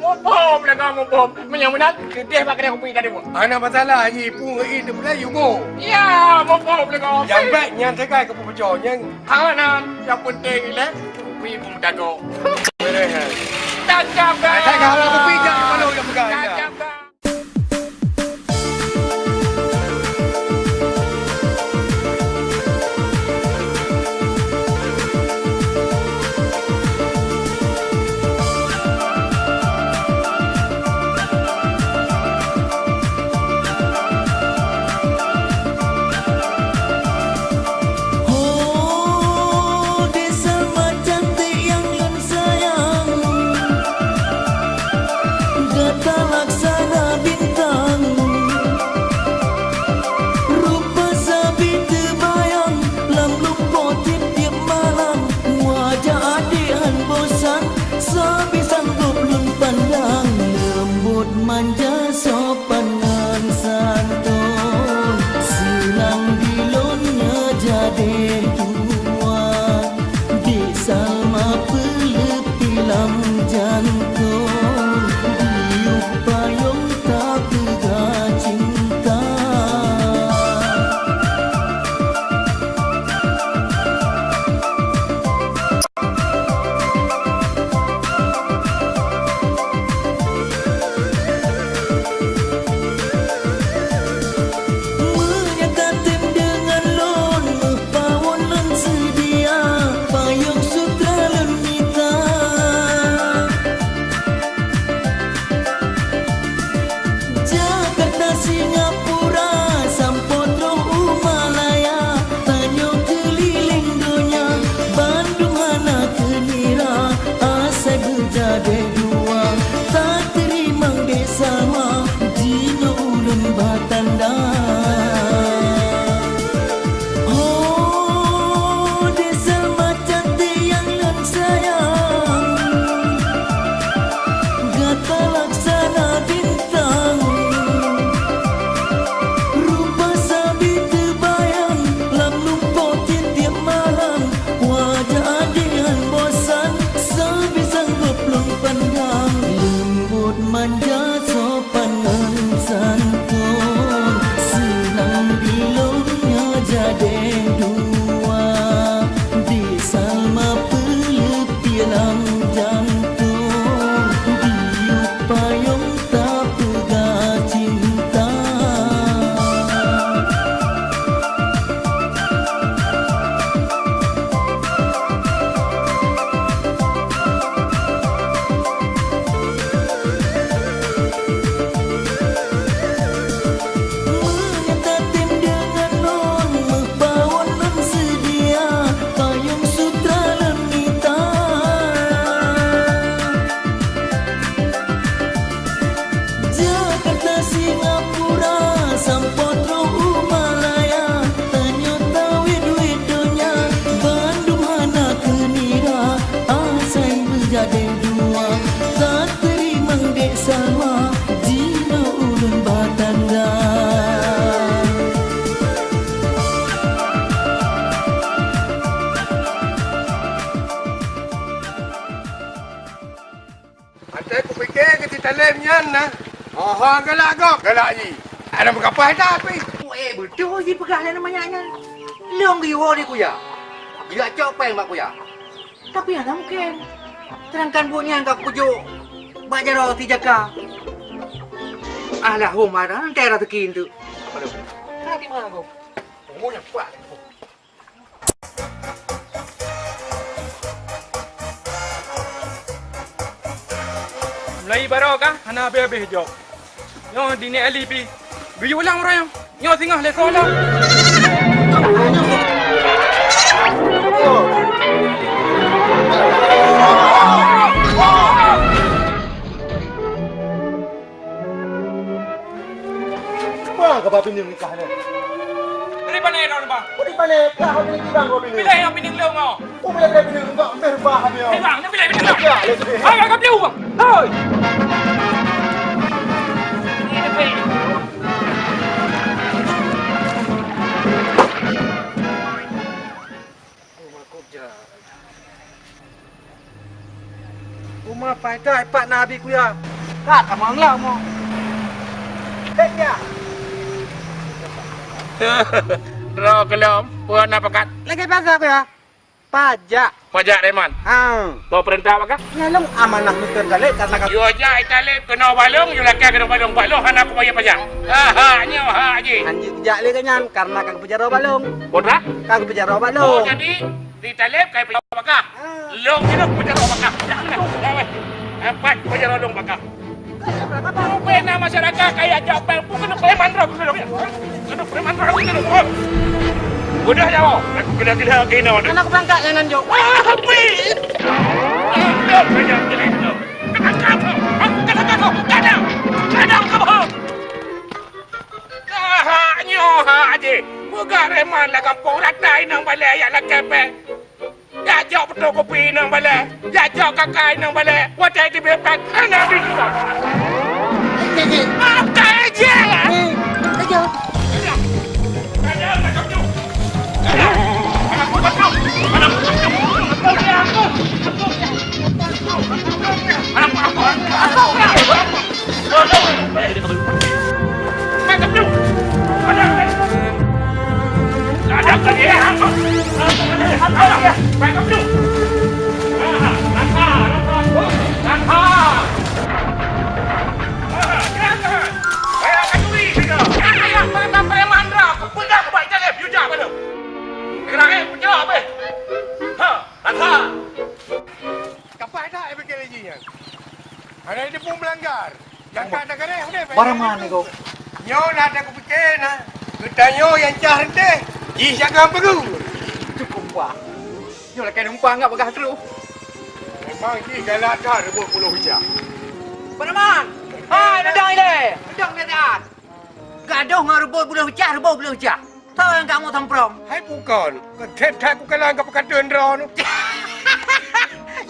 Muphom lé kau, muphom. Meunyoe meunan, keudeh bak keudeh kupi tadi, Bu. Hana masalah, Haji. Pu ngon i teupeulai, yue boh. Ya, muphom lé kau. Nyang bèk nyan sagai keu peupujoe, nyang hana, nyang penting ilèe kupi pun meudagoe. Boleh, ha. Tangkap kau. Saya kau kupi jangan malu yang pegang, ya. Tangkap kau. Ho, desa ma cantik nyang lôn sayang, gata laksana bintang. Rupa sabe teubayang lam lumpoe tiep-tiep malam. Wajah adék han bosan, sabe sanggob lôn pandang. Leumbot manja sopan ngon santun. Manja sopan ngon santun, seunang bilong nyoe jadeh dua. Di Salma peuleupilang jantung, di payong tapeugah cinta. Meunyo tatem deungon lôn, meupawon lôn seudia, payong sutra lôn mita. Jakarta, Singapura, sampoe troh u Malaya, tanyoe tawét-wét donya, bandum hana keu nira, asai beujadeh dua. Tateurimong Dek Salma, jinoe ulôn ba tanda. Até kupike keu si Taleb nyan na. Oho, galak gob, galak jih. Ada meukapai that pih. Eh, beutôi jipeugah lé manyak nyan. Lôn geuyue di kuya. Geujak cok péng bak kuya. Tapi hana mungken. Seudangkan buet nyan ka kupeujok bak jaroe si Jaka. Alahum, ada rantai raseuki enteuk. Aduh. Ka di mana, Gop? Oh, nyan pat. Mulai baroe kah hana habéh-habéh jok. Nyoe di Nek Ali pih. Geuyue ulang uroe nyoe. Nyoe singoh lé soe lom. Peue kaba pineung nikah nyoe? Dari pane droeneuh, Bang? Dari pane? Kah hana pineung bang, hana pineung. Piléh nyang pineung lôn, oh. Oh, piléh, piléh pineung, enggak, beh, bah, habis. Hei, Bang, ni piléh pineung lôn. Ya, ya, sudah. Hai, Bang, ka piléh, Bang. Hai. Ini piléh. Uma Faida ipat na abi kuya. Ka tamong lah mo. Hei ya. Droe keulom, peue na pakat? Lagèe biasa kuya. Pajak. Pajak Reman. Ha. Peue peurintah bak kah? Nyan lôn amanah meuteun Taleb karena ka. Yue jak Taleb keunoe balong, yue lakèe keunoe balong, bak lôn hana kubayeu pajak. Ha, ha, nyoe ha jih. Hanjeuet jak lé keu nyan karena ka geupeujaroe bak lôn. Peue na? Ka geupeujaroe bak lôn. Oh, jadi Di Taleb kai peujaroe bak kah. Lôn keuneuk peujaroe bak kah. Empat peujaroe lôn bak kah. Rupanya masyarakat kaya jak bang pun keuneuk preman droe keuneuk. Keuneuk preman droe keuneuk. Udah nyawa. Gila-gila keunoe. Anak bangka jangan jok. Wah, api. Kadang kamu, kadang kamu, kadang, kadang kamu. Aha, nyoe ha jih. Peugah Reman lam gampông rata inong balè jak lakèe pèng. Jak jok fotokopi inong balè. Jak jok K K inong balè. Watèe jibeuet pèng hana bingkong. Oke, oke. Oke je. Oke. Oke. Kapai that E P K L J nyan? Hana jiteupeu meulanggar. Nyang ka tagaréh udép. Barang mana kau? Nyoe na takupike na. Geutanyoe nyang cah reunteh, jih jaga peugu. Cukup bah. Nyoe lakèe numpang ngat bagah trôh. Memang jih galak that reubot pulo ija. Barang. Hai, neudong ilèe. Neudong ilèe that. Gadoh ngon reubot pulo ija, reubot pulo ija. Soe nyang kamoe samprong? Hai bukon, keu that-that kukalon keu peukateuen droeneuh.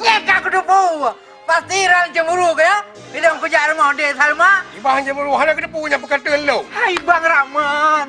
Nyang ka kuteupeue, pasti ran cemburu keu ya? Ilong kujak rumoh Dek Salma. Ibang cemburu hana kuteupeue nyang peukateuen lôn. Hai Bang Rahman.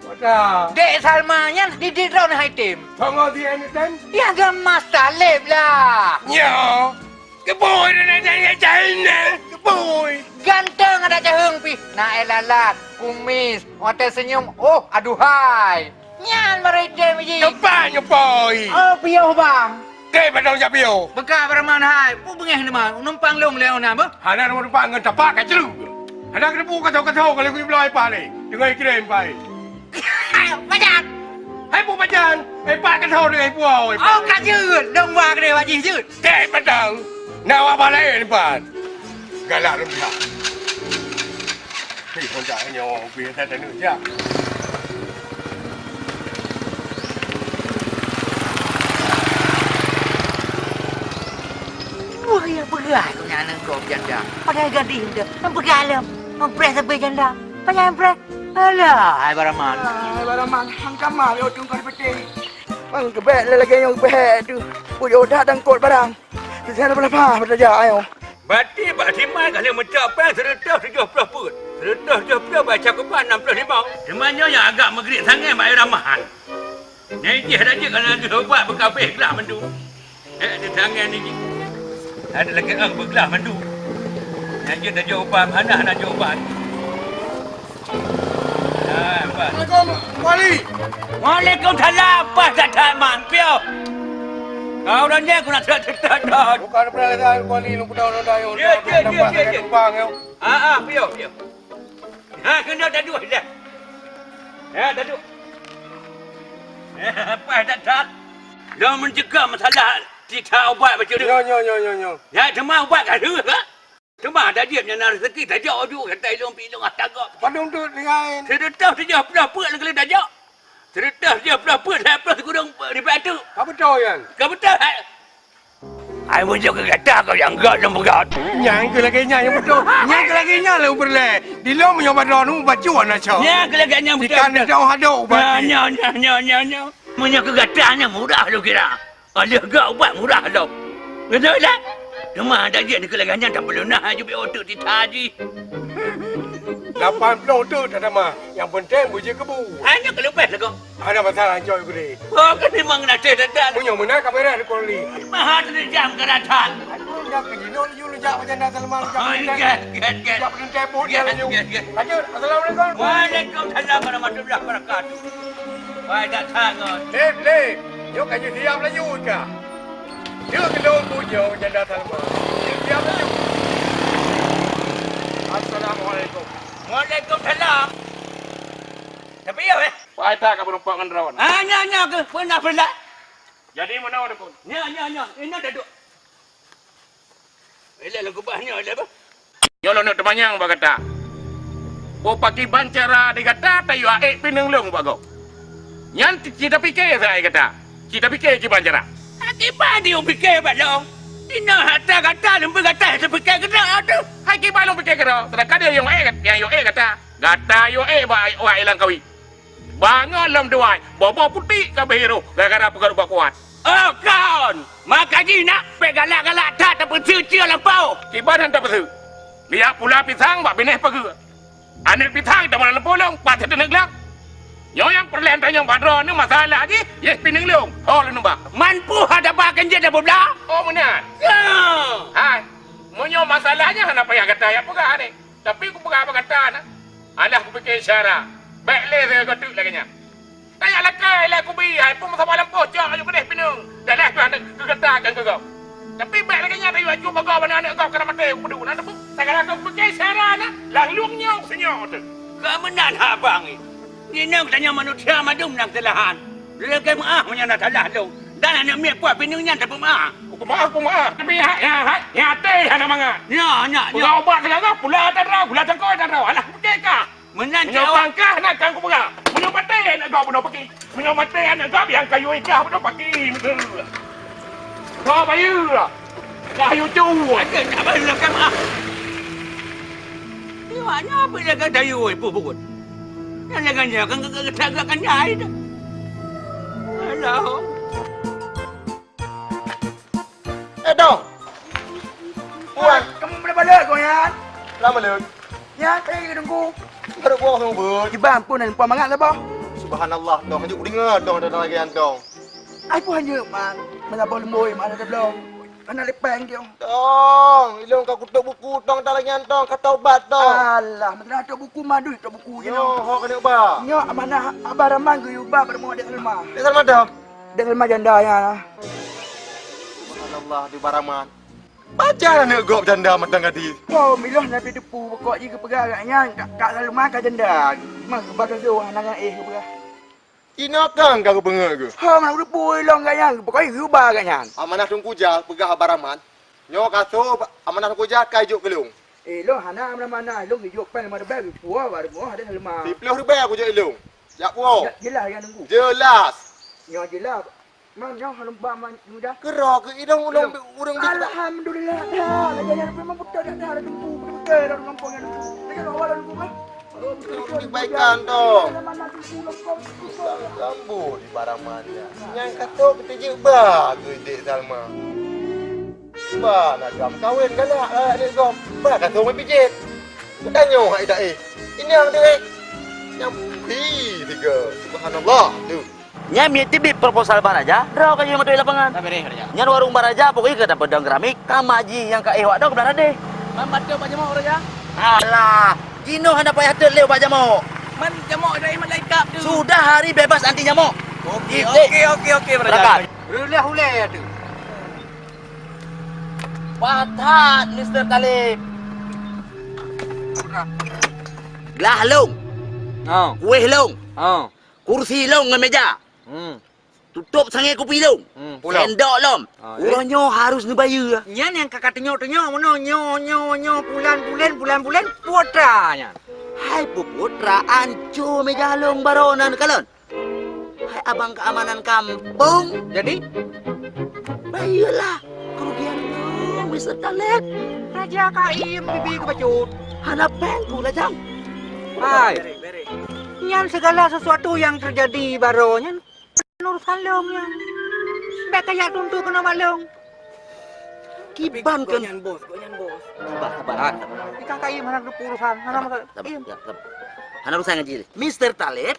Wada. Dek Salma nyan didik droeneuh hai tem. Tongo di anytime? Ya, geumasa leb lah. Nyo. Keboi dan ada yang jahil ni. Keboi. Ganteng adak caheueng pih. Na éh lalat, kumis, watée seunyum, oh, aduhai. Nyan baru item jih. Teumpat nyoe poi. Oh, piôh bang. Teh padang jak piôh. Beuka baraman hai. Pu beungéh ni mah. Numpang lôn lé ona beuh. Hana numpang ngon tapak ka ceureuek. Hana keuneuk pu ka thô-ka thô ka lheueh geubloe pah lé. Deungon ikirém pai. Pajan. Hai pu pajan. Hai pat ka thô deungon pu. Oh, ka jeuet. Dong wa keudeh wajih jeuet. Teh padang. Nak awak balai depan. Galak lôn pihak. Hei, honda nyoe, bie that anu jak. Wah, ya peugah aku nyan nangkok janda. Padahai gadih dia. Nang peugah lom. Mempreh sampai janda. Payah mempreh. Alah, hai Baraman. Ah, hai Baraman, hang kama yo tungkol peti. Mang kebek lagi yang kebek tu. Puyo dah tangkot barang. Sisi ada berapa berjaya ayo. Bati bak simai ka lheueh meucok péng seureutôh tujoh ploh peuet. Seureutôh tujoh ploh baca kupat nam ploh limong. Teuma nyoe nyang agak meugrit sangé mak ramah. Nyang jih dah jeuet kana geuh ubat beukabeh glah mandum. Eh, di tangan ni jih. Ada lagi ang beuglah mandum. Nyang jeuet dah jok ubat, hana hana jok ubat. Assalamualaikum, Kuali. Waalaikumsalam, pas that-that man, piôh. Kau dah nyan, aku nak cerita-cerita dah. Bukan pernah kata Kuali, lu pernah orang dah, Ya, ya, ya, nampak ya, saya ya. Numpang, ya. Ah, ah, piôh, piôh. Ha, kena dah dua dah. Ya, dah dua. Pas that-that. Dah mencegah masalah cerita ubat macam tu. Ya, ya, ya, ya, ya. Ya, cuma ubat kat tu, ha? Teuma dah jeuet nyang na rezeki tajak aju kata ilong pilong ata gop. Padum tu dengan Seureutôh tujoh ploh peuet lagée tajak. Seureutôh tujoh ploh peuet hai ploh sikureueng ribèe tu. Ka beutôi kan? Ka beutôi hai. Ai meunyoe keu gata kau nyang gét lom beugét. Nyang keu lagée nyan nyang beutôi. Nyang keu lagée nyan lé ubeurlée. Di lom meunyoe badroe nu bacut na cok. Nyang keu lagée nyan beutôi. Ikan dong hadok ubat. Nyo nyo nyo nyo nyo. Meunyoe keu gata nyan murah lôn kira. Ka lheueh gak ubat murah lom. Beutôi lah. Teuma dak jeuet keu lagèe nyan tapeulunah aju bak uteuk tita jih. Lapan ploh uteuk tatamah. Nyang penting beujeuet keu bu. Hanya keu leubeh lagoe. Hana masalah, enjoy gede. Oh, kan memang na teh dadak. Meunyoe meunan ka beres kali. Maha teujam ka datang. Aku jak keu jinoe laju lejak macam dah Salman lejak. Oh, macam gèt, gèt, gèt. Jak peuteuntèe buet laju. Gèt, gèt, gèt. Lanjut. Assalamualaikum. Waalaikumsalam warahmatullahi wabarakatuh. Wai, dak that ngon. Lép, lép. Nyoe ka jeuet siap laju ka. Nyoe keu lôn buet nyoe janda Salma. Jeuet siap laju. Assalamualaikum. Waalaikumsalam. Tapi ya, eh. Wai, that ka beureumpok ngon droe. Ah, nyoe, nyoe keuh. Peunah peulat. Jadi, meunoe, Teungku? Nyoe, nyoe, nyoe. Inoe duek. Ilée lôn keubah nyoe ilée beuh. Nyoe lôn neuk teumanyong bak gata. Peue pakriban cara di gata tayue ék pineung lôn bak gob? Nyan ci tapike saai gata. Ci tapike kiban cara. Kiban di pike bak lôn. Inoe hareuta gata lôn bri gata tapike keudroe teuh. Hai kiban lôn pike keudroe, seudangkan di nyang ék, nyang yue ék gata. Gata yue ék bak awak ilang kawi. Bangon lom tuan, bobo putéh ka beuhiroh gara-gara peugah ubat kuat. Oh kon, maka jih nak pèh galak-galak that tapeuseue cie lampôh. Kiban han tapeuseue. Lihat pula pisang bak binéh pageue. Aneuk pisang teuma lam pulong, pat teuneuk lom. Nyoe nyang peureulèe tanyong bak droeneuh masalah jih, yeh pineung lôn, ho lôn ubah. Man peue hana ba keunjeuet lam bubla? Oh meunan. Ya. Hai, meunyoe masalah nyan hana payah gata jak peugah ni. Tapi kupeugah bak gata na, alah kupike syara, bèk lé sigoe teuk lagèe nyan. Tajak lakèe lé kubi, hai peue meusaboh lampôh cok aju keudeh pineung, dan lé keu aneuk keu gata keu gob. Tapi bèk lagèe nyan tayue aju bagoe bak aneuk gob keu maté kupeue na teupeu. Sagala kupike syara na, lam lueng nyoe sinyoe teuh. Ka meunan ha bang. Inong tanyoe manusia mandum na keusalahan. Lagèe meu'ah meunyoe na salah lôn. Dan aneuk miet puak pineung nyan tapeumaah. Peumaah, peumaah. Tapi ha, ha, ha, até hana mangat. Nyoe, nyoe, nyoe. Peugah ubat sigoe, pula atra droe, gula cangkôi atra droe. Alah, putih kah? Meunan cit awak. Meunyoe pangkah na kan kupeugah. Meunyoe maté aneuk gob bunoe paki. Meunyoe maté aneuk gob nyang kayu ikah bunoe paki. Gob bayeue. Kayu cu. Até nak bayeue lakèe meu'ah. Iwak nyoe pih lagèe dayuh ibu buet. Nyang lagèe nyoe kan geutak geutak kan nyai dah. Alah. Eh, Dong. Puan. Kamu boleh balik kau, Yan? Lama, Lun. Yan, saya ke tunggu. Baru buang sama bud. Iban pun dan puan mangat lah, Bang. Subhanallah, Dong. Hanya ku dengar, Dong, ada lagi, Dong. Ai pun hanya, Man. Mana Bang Lemboi, mana ada belum? Hana lipeng dia. Tong, ilong ka kutok buku, tong, talangian, tong, ka taubat, tong. Alah, masalah tok buku, madui tok buku je, Nyoe, tong. Ho kena ba. Nyoe amanah Abah Rahman geuyue ba pada Muhammad Salma. Dia sama dah. Dia Salma janda ya. Subhanallah, di Baraman. Pajan aneuk gob janda mantong gadis. Oh, miloh Nabi Depu pokok jih geupeugah agak nyan, Kak, Kak Salma ka janda. Mah geuba gadoh hana ngan éh geupeugah. Inoe kang ka geupeungeut geuh. Hong, hana geupeue lôn gata nyan, pokokjih geuba gata nyan. Amanah Teungku Jah peugah Abah Rahman, nyoe ka soe amanah Teungku Jah ka jok keu lôn. Eh, lôn hana amanah-amanah, lôn geujok péng lima ribèe geupuwoe, baru geupuwoe ada lima. Siplôh ribèe kujok ilôn. Jak puwoe. Je-, jeulaih nyan Teungku. Jeulaih. Nyoe jeulaih. Man, nyoe hana ba man mudah. Keudroe keu idong ulôn, ulôn bi-, Alhamdulillah, dah. Lagèe nyan memang beutôi dah, dah, ada Teungku, beutôi dah, ureueng gampông nyan Teungku. Lagèe awak dah Teungku, kan? Kebaikan tu. Sambo di Baraman nyan. Nyang ka tôp teujeubah keu Dek Salma. Bah, lagam kawen galak, galak dek gob. Bah, ka tôp meupijet. Geutanyoe hai dae. Inong dek. Nyang pi tiga. Subhanallah. Tu. Nyan miet teubiet proposal Baraja, droe ka jeuet meuduek lapangan. Ka beureh, Baraja. Nyan warong Baraja, pokokjih ka dapeudong keramik, ka mak jih nyang ka éh wak doh keubelah radeh. Man bacut Pak Jamok, Baraja? Alah, jinoe hana payah teuet lé Pak Jamok. Man Jamok dah imat laikap tu. Sudah hari bebas anti nyamok. Oke, oke, oke, oke, Baraja. Berangkat. Reulah ulèe tu. Patat, Mister Talib. Glah lông. Oh. Kueh lông. Oh. Kursi lông ngon meja. Hmm. Tutôp sangè kupi lom. Hmm, pulang. Sendok lom. Ah, eh. Uroe nyoe harus neubayeue. Nyan nyang ka katunyok-tunyok meunoe, nyoe, nyoe, nyoe, pulan-pulan, pulan-pulan, putra nyan. Hai putra, anco meja lông baroe nan kalon. Hai abang keamanan kampung. Jadi? Bayeue lah kerugian lông, Mister Taleb. Raja Kaim bibi keubacut. Hana péng ku lajang. Hai. Nyan segala sesuatu yang terjadi baroe nyan urusan lông nyan. Bèk kajak tuntut keunoe bak lông. Kiban keu nyan, Bos, keu nyan, Bos. Sabar, sabar. Ah, sabar. Ikan kayu mana ada urusan, hana masalah. Sabar, sabar, sabar. Hana urusan ngon jih. Mister Taleb,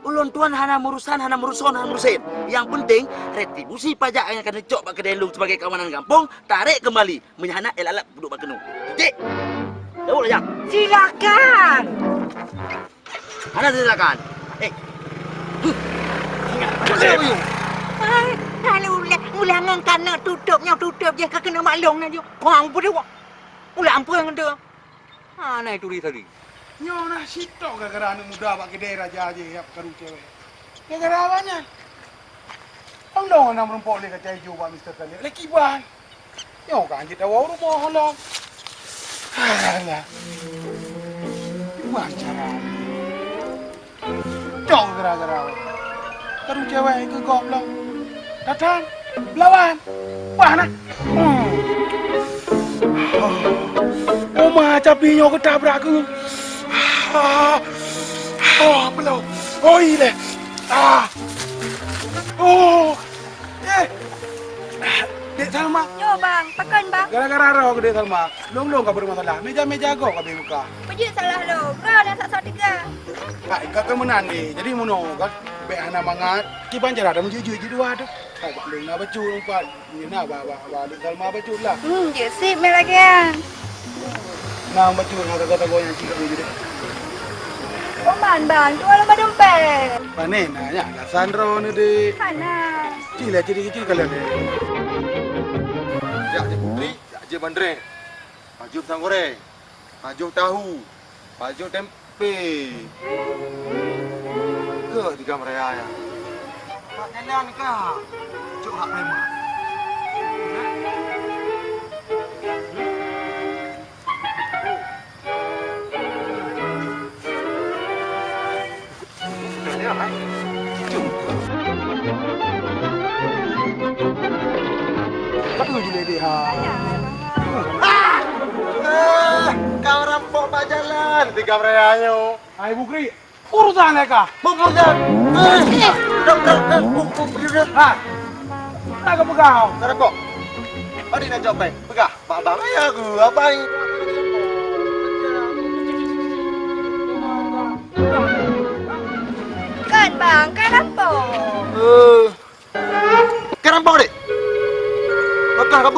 ulôn tuan hana meurusan, hana meuruson, hana meurusen. Yang penting, retribusi pajak nyang ka neucok bak keudè lông sebagai keamanan gampông, tarek kembali. Meunyo hana, éla-éla peuduek bak keunoe. Cek! Jauh lah, Jak! Silakan! Hana silakan. Eh. Huh. Hai, hai, ulang, ulang ngon kana tutôp nyoe, tutôp jih ka keuneuk maklong na jih. Pang peuduek. Ulang peue ngon tu? Hana turi tadi. Nyoe na sitok gara-gara aneuk muda bak keudè raja jih yab karu cewek. Gara-gara awak nyan. Undong na meurumpok lé kaca ijo bak Mister Talib. Lé kiban. Nyoe ka hanjeuet tawoe u rumoh lom. Alah. Kiban cara. Cok gara-gara. Karu cewek keu gob lom. Datang. Lawan. Wah, nah. Hmm. Uma capi nyoe geutabrak keu. Ah. Ah, belom. Oi leh. Ah. Oh. Eh. Dek Salma. Yo, Bang. Pakon, Bang? Gara-gara roh Dek Salma. Lôn-lôn ka beumasalah. Meja-meja gob ka beubuka. Peujeuet salah lôn. Roh dan sak-sak tiga. Hai, ka keu meunan deh. Jadi meunoe kan. Bèk hana mangat. Kiban cara dah meujeuet-jeuet jidua tu. Hai, bak lôn na bacut umpat. Nyoe na ba, ba, ba, Dek Salma bacut lah. Hmm, jeuet sip meunakian. Nang bacut ngon sagoe-sagoe nyang cit kat jih deh. Oman, Bang, tuan lom badompet. Pane na nyak gasan droeneuh deh. Hana. Cit lah, cit, cit kalian deh. Jak je putri, jak je bandreng. Pajoh pisang goreng. Pajoh tahu. Pajoh tem- Pi. Keu tiga meuraya nyan. Hak nyan ka. Cok hak preman. Aduh, jileh deh, ha. Ah! Ah! Kau rampok bak jalan, tiga meuraya nyoe. Hai, Bukri. Urusan lé kah? Urusan. Eh, dok, dok, dok. Ha. Tak ke peugah. Tarakok. Bari na jawab baik. Peugah. Bak abang ya aku, abang. Kan, Bang, kan apa? Eh. Karampok dek. Peugah ka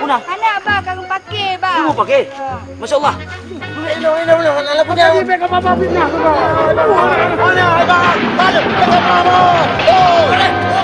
Muna. Anak abang ka geupake, bang. Geupake? Ya. Masya Allah. Ini, ini, ini, ini, anak punya. Tadi mereka bapak fitnah tu, bang. Mana, abang? Balik, balik, balik. Oh.